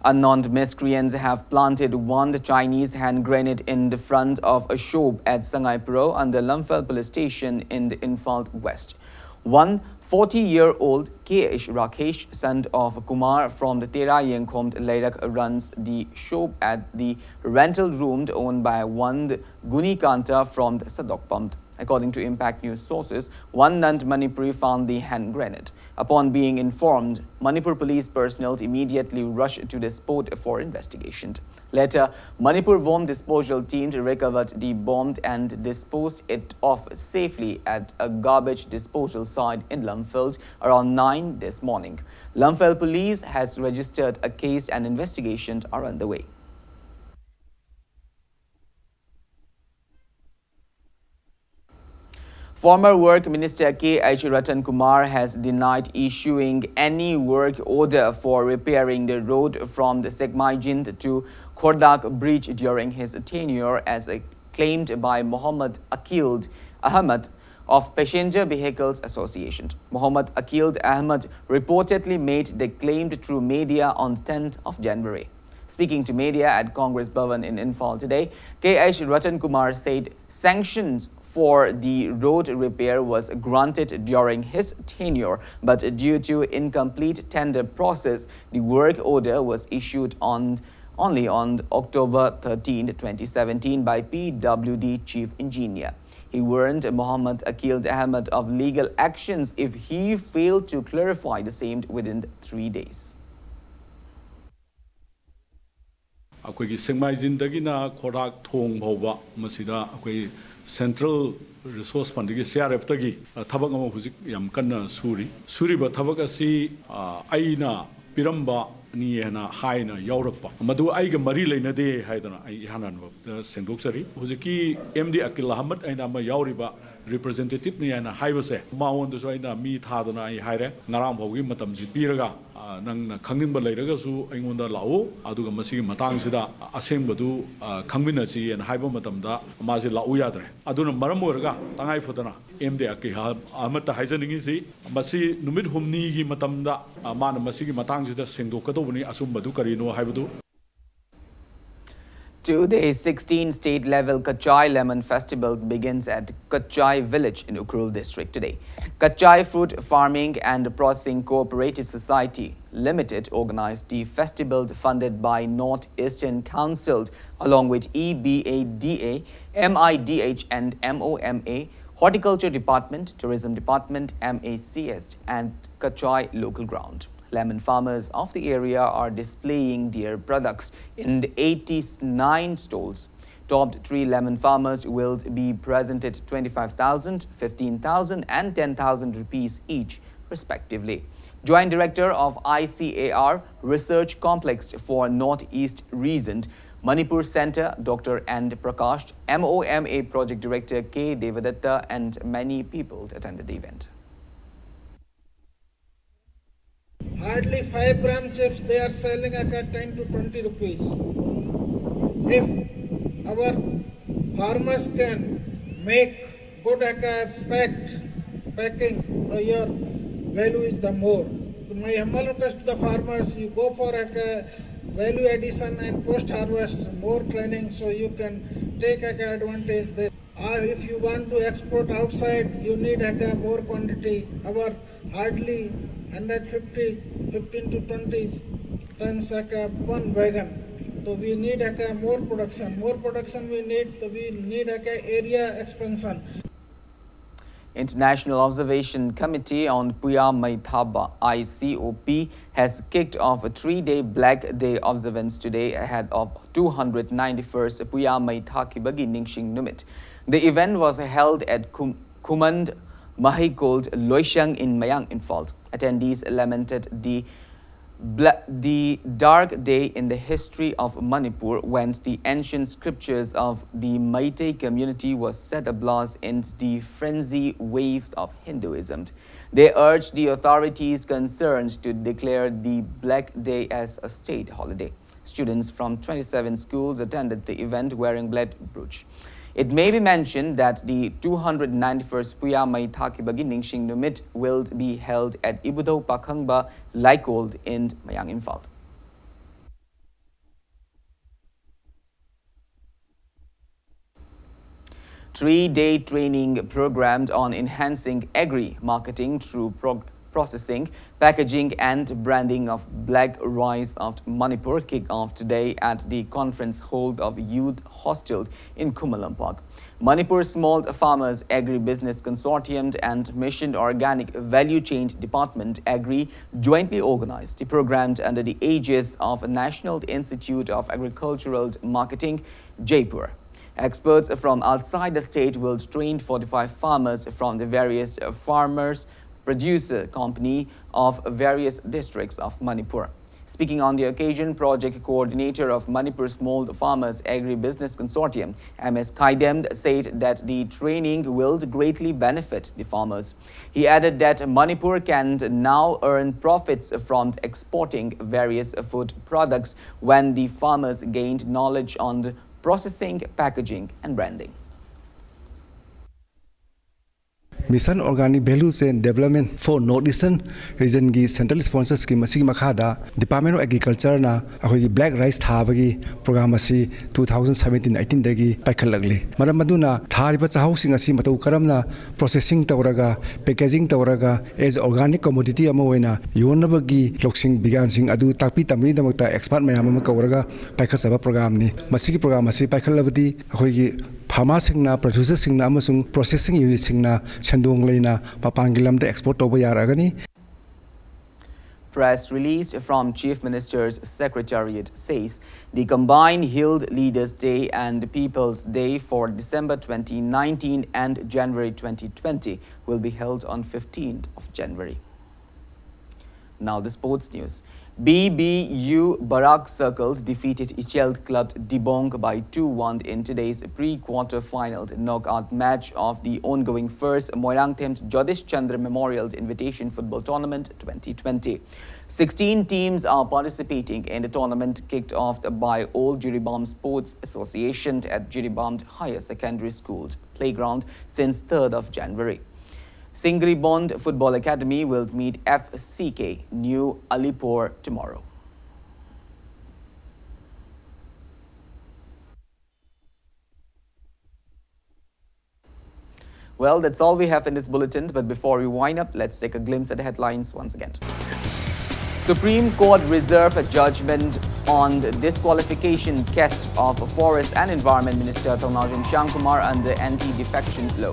Unknown miscreants have planted one Chinese hand grenade in the front of a shop at Sangaipuro under Lamphel Police Station in the Imphal West. One forty-year-old K H Rakesh, son of Kumar from the Tera Yengkhom Leirak, runs the shop at the rental room owned by one Gunikanta from the Sadok Pump. According to Impact News sources, one non-Manipuri found the hand grenade. Upon being informed, Manipur police personnel immediately rushed to the spot for investigation. Later, Manipur bomb disposal team recovered the bomb and disposed it off safely at a garbage disposal site in Lamphel around nine this morning. Lamphel police has registered a case and investigations are underway. Former Work Minister K H Ratan Kumar has denied issuing any work order for repairing the road from the Sekmaijind to Khordak Bridge during his tenure as a claimed by Mohammad Akil Ahmed of Passenger Vehicles Association. Mohammad Akil Ahmed reportedly made the claim through media on the tenth of January. Speaking to media at Congress Bhavan in Imphal today, K H Ratan Kumar said sanctions for the road repair was granted during his tenure, but due to incomplete tender process, the work order was issued on only on October thirteenth, twenty seventeen by P W D Chief Engineer. He warned Mohammad Akil Ahmed of legal actions if he failed to clarify the same within three days. ꯑꯩꯈꯣꯏꯒꯤ ꯁꯦꯛꯃꯥꯏꯖꯤꯟꯗꯒꯤꯅ ꯈꯣꯔꯥꯛ ꯊꯣꯡ ꯐꯥꯎꯕ ꯃꯁꯤꯗ ꯑꯩꯈꯣꯏ Central Resource Fundꯗꯒꯤ, C R Fꯇꯒꯤ, ꯑ, ꯊꯕꯛ ꯑꯃ ꯍꯧꯖꯤꯛ ꯌꯥꯝ ꯀꯟꯅ ꯁꯨꯔꯤ꯫ ꯁꯨꯔꯤꯕ ꯊꯕꯛ ꯑꯁꯤ, ꯑ, ꯑꯩꯅ ꯄꯤꯔꯝꯕꯅꯤ ꯍꯥꯏꯅ ꯍꯥꯏꯅ ꯌꯥꯎꯔꯛꯄ, ꯃꯗꯨ ꯑꯩꯒ ꯃꯔꯤ ꯂꯩꯅꯗꯦ ꯍꯥꯏꯗꯅ ꯑꯩ ꯏꯍꯥꯟ ꯍꯥꯟꯕꯗ ꯁꯦꯡꯗꯣꯛꯆꯔꯤ꯫ ꯍꯧꯖꯤꯛꯀꯤ M D Akil Ahmed ꯍꯥꯏꯅ ꯑꯃ ꯌꯥꯎꯔꯤꯕ Representative ꯅꯤ ꯍꯥꯏꯅ ꯍꯥꯏꯕꯁꯦ, ꯃꯉꯣꯟꯗꯁꯨ ꯑꯩꯅ ꯃꯤ ꯊꯥꯗꯅ ꯑꯩ ꯍꯥꯏꯔꯦ, ꯉꯔꯥꯡ ꯐꯥꯎꯒꯤ ꯃꯇꯝꯁꯤ ꯄꯤꯔꯒ, ꯑ, ꯅꯪꯅ ꯈꯪꯅꯤꯡꯕ ꯂꯩꯔꯒꯁꯨ ꯑꯩꯉꯣꯟꯗ ꯂꯥꯛꯎ, ꯑꯗꯨꯒ ꯃꯁꯤꯒꯤ ꯃꯇꯥꯡꯁꯤꯗ ꯑꯁꯦꯡꯕꯗꯨ, ꯑ, ꯈꯪꯃꯤꯟꯅꯁꯤ ꯍꯥꯏꯅ ꯍꯥꯏꯕ ꯃꯇꯝꯗ ꯃꯥꯁꯦ ꯂꯥꯛꯎ ꯌꯥꯗ꯭ꯔꯦ꯫ ꯑꯗꯨꯅ ꯃꯔꯝ ꯑꯣꯏꯔꯒ ꯇꯉꯥꯏ ꯐꯗꯅ ꯑꯦꯝ ꯗꯤ ꯑꯀꯤꯍ ꯑꯃꯠꯇ ꯍꯥꯏꯖꯅꯤꯡꯉꯤꯁꯤ, ꯃꯁꯤ ꯅꯨꯃꯤꯠ ꯍꯨꯝꯅꯤꯒꯤ ꯃꯇꯝꯗ, ꯑ, ꯃꯥꯅ ꯃꯁꯤꯒꯤ ꯃꯇꯥꯡꯁꯤꯗ ꯁꯦꯡꯗꯣꯛꯀꯗꯧꯕꯅꯤ, ꯑꯆꯨꯝꯕꯗꯨ ꯀꯔꯤꯅꯣ ꯍꯥꯏꯕꯗꯨ꯫ Two-day sixteen state-level Kachai Lemon Festival begins at Kachai village in Ukhrul district today. Kachai Fruit Farming and Processing Cooperative Society Limited organized the festival funded by North Eastern Council along with E B A D A, M I D H and M O M A, Horticulture Department, Tourism Department, M A C S and Kachai local ground. Lemon farmers of the area are displaying their products in eighty-nine stalls. Top three lemon farmers will be presented twenty-five thousand, fifteen thousand and ten thousand rupees each, respectively. Joint Director of I C A R Research Complex for Northeast Region, Manipur Center, Doctor N Prakash, M O M A Project Director K Devadatta and many people attended the event. Hardly five gram chips they are selling at ten to twenty rupees. If our farmers can make good at a packed packing, so your value is the more. So my humble request to the farmers, you go for a value addition and post harvest more training, so you can take a advantage there. Uh, if you want to export outside, you need a more quantity. Our hardly hundred fifty, fifteen to twenty tons a one wagon. So we need a more production. More production we need, so we need a area expansion. International Observation Committee on Puya Meithaba, I C O P, has kicked off a three-day Black Day observance today ahead of two hundred ninety-first Puya Meithakibagi Ningshing Numit. The event was held at Kum- Kumand Mahikol Loishang in Mayang, Imphal. Attendees lamented the Bla- the dark day in the history of Manipur, when the ancient scriptures of the Meitei community was set ablaze in the frenzy wave of Hinduism. They urged the authorities concerned to declare the Black Day as a state holiday. Students from twenty-seven schools attended the event wearing black brooch. It may be mentioned that the two hundred ninety-first Puya Mei Thakibagi Ningshing Numit will be held at Ibudhou Pakhangba Leikol in Mayang Imphal. Three-day training programmed on enhancing agri-marketing through pro- processing, packaging and branding of black rice of Manipur kick off today at the conference hall of Youth Hostel in Khumallampak. Manipur Small Farmers Agribusiness Consortium and Mission Organic Value Chain Department, Agri, jointly organized the program under the aegis of National Institute of Agricultural Marketing, Jaipur. Experts from outside the state will train forty-five farmers from the various farmers producer company of various districts of Manipur. Speaking on the occasion, project coordinator of Manipur Small Farmers Agribusiness Consortium, M S Kaidem, said that the training will greatly benefit the farmers. He added that Manipur can now earn profits from exporting various food products when the farmers gained knowledge on the processing, packaging and branding. Mission Organic Value Chain Development for North Eastern Region ꯒꯤ central sponsor scheme ꯑꯁꯤꯒꯤ ꯃꯈꯥꯗ Department of Agriculture ꯅ ꯑꯩꯈꯣꯏꯒꯤ black rice ꯊꯥꯕꯒꯤ program ꯑꯁꯤ two thousand seventeen eighteen ꯗꯒꯤ ꯄꯥꯏꯈꯠꯂꯛꯂꯤ꯫ ꯃꯔꯝ ꯑꯗꯨꯅ ꯊꯥꯔꯤꯕ ꯆꯥꯛꯍꯥꯎꯁꯤꯡ ꯑꯁꯤ ꯃꯇꯧ ꯀꯔꯝꯅ processing ꯇꯧꯔꯒ, packaging ꯇꯧꯔꯒ, as organic commodity ꯑꯃ ꯑꯣꯏꯅ ꯌꯣꯟꯅꯕꯒꯤ ꯂꯧꯁꯤꯡ ꯕꯤꯒ꯭ꯌꯥꯟꯁꯤꯡ ꯑꯗꯨ ꯇꯥꯛꯄꯤ ꯇꯝꯕꯒꯤꯗꯃꯛꯇ expert ꯃꯌꯥꯝ ꯑꯃ ꯀꯧꯔꯒ ꯄꯥꯏꯈꯠꯆꯕ program ꯅꯤ꯫ ꯃꯁꯤꯒꯤ program ꯑꯁꯤ ꯄꯥꯏꯈꯠꯂꯕꯗꯤ ꯑꯩꯈꯣꯏꯒꯤ farmer ꯁꯤꯡꯅ, producer ꯁꯤꯡꯅ ꯑꯃꯁꯨꯡ processing unit ꯁꯤꯡꯅ ꯁꯦꯟꯗꯣꯡ ꯂꯩꯅ ꯃꯄꯥꯟꯒꯤ ꯂꯝꯗ export ꯇꯧꯕ ꯌꯥꯔꯛꯑꯒꯅꯤ꯫ Press release from Chief Minister's Secretariat says the combined Hill Leaders Day and People's Day for December twenty nineteen and January twenty twenty will be held on fifteenth of January. Now the sports news. B B U Barak Circle defeated Ichel club Dibong by two one in today's pre-quarter-final knockout match of the ongoing first Moirangthem Jagdish Chandra Memorial Invitation Football Tournament twenty twenty. Sixteen teams are participating in the tournament, kicked off by Old Jiribam Sports Association at Jiribam Higher Secondary School playground since third of January. Singribond Football Academy will meet F C K New Alipur tomorrow. Well, that's all we have in this bulletin, but before we wind up, let's take a glimpse at the headlines once again. Supreme Court reserve a judgment on the disqualification case of Forest and Environment Minister Thounaojam Shyamkumar under anti-defection law.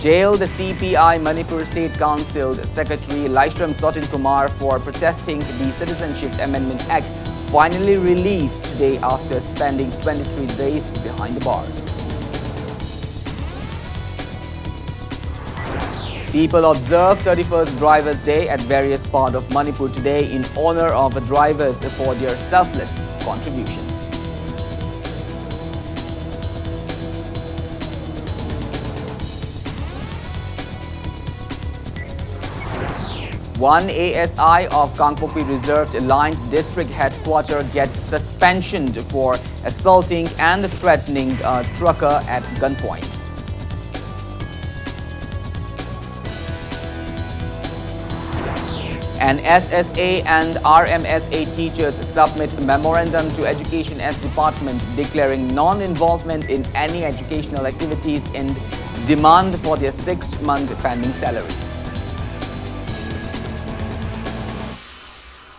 Jailed C P I Manipur State Council Secretary Laishram Sotin Kumar for protesting the Citizenship Amendment Act, finally released today after spending twenty-three days behind the bars. People observe thirty-first Drivers' Day at various parts of Manipur today in honor of drivers for their selfless contributions. One A S I of Kangpokpi Reserve aligned district headquarter gets suspension for assaulting and threatening a trucker at gunpoint. And S S A and R M S A teachers submit memorandum to Education S Department declaring non-involvement in any educational activities and demand for their six-month pending salary.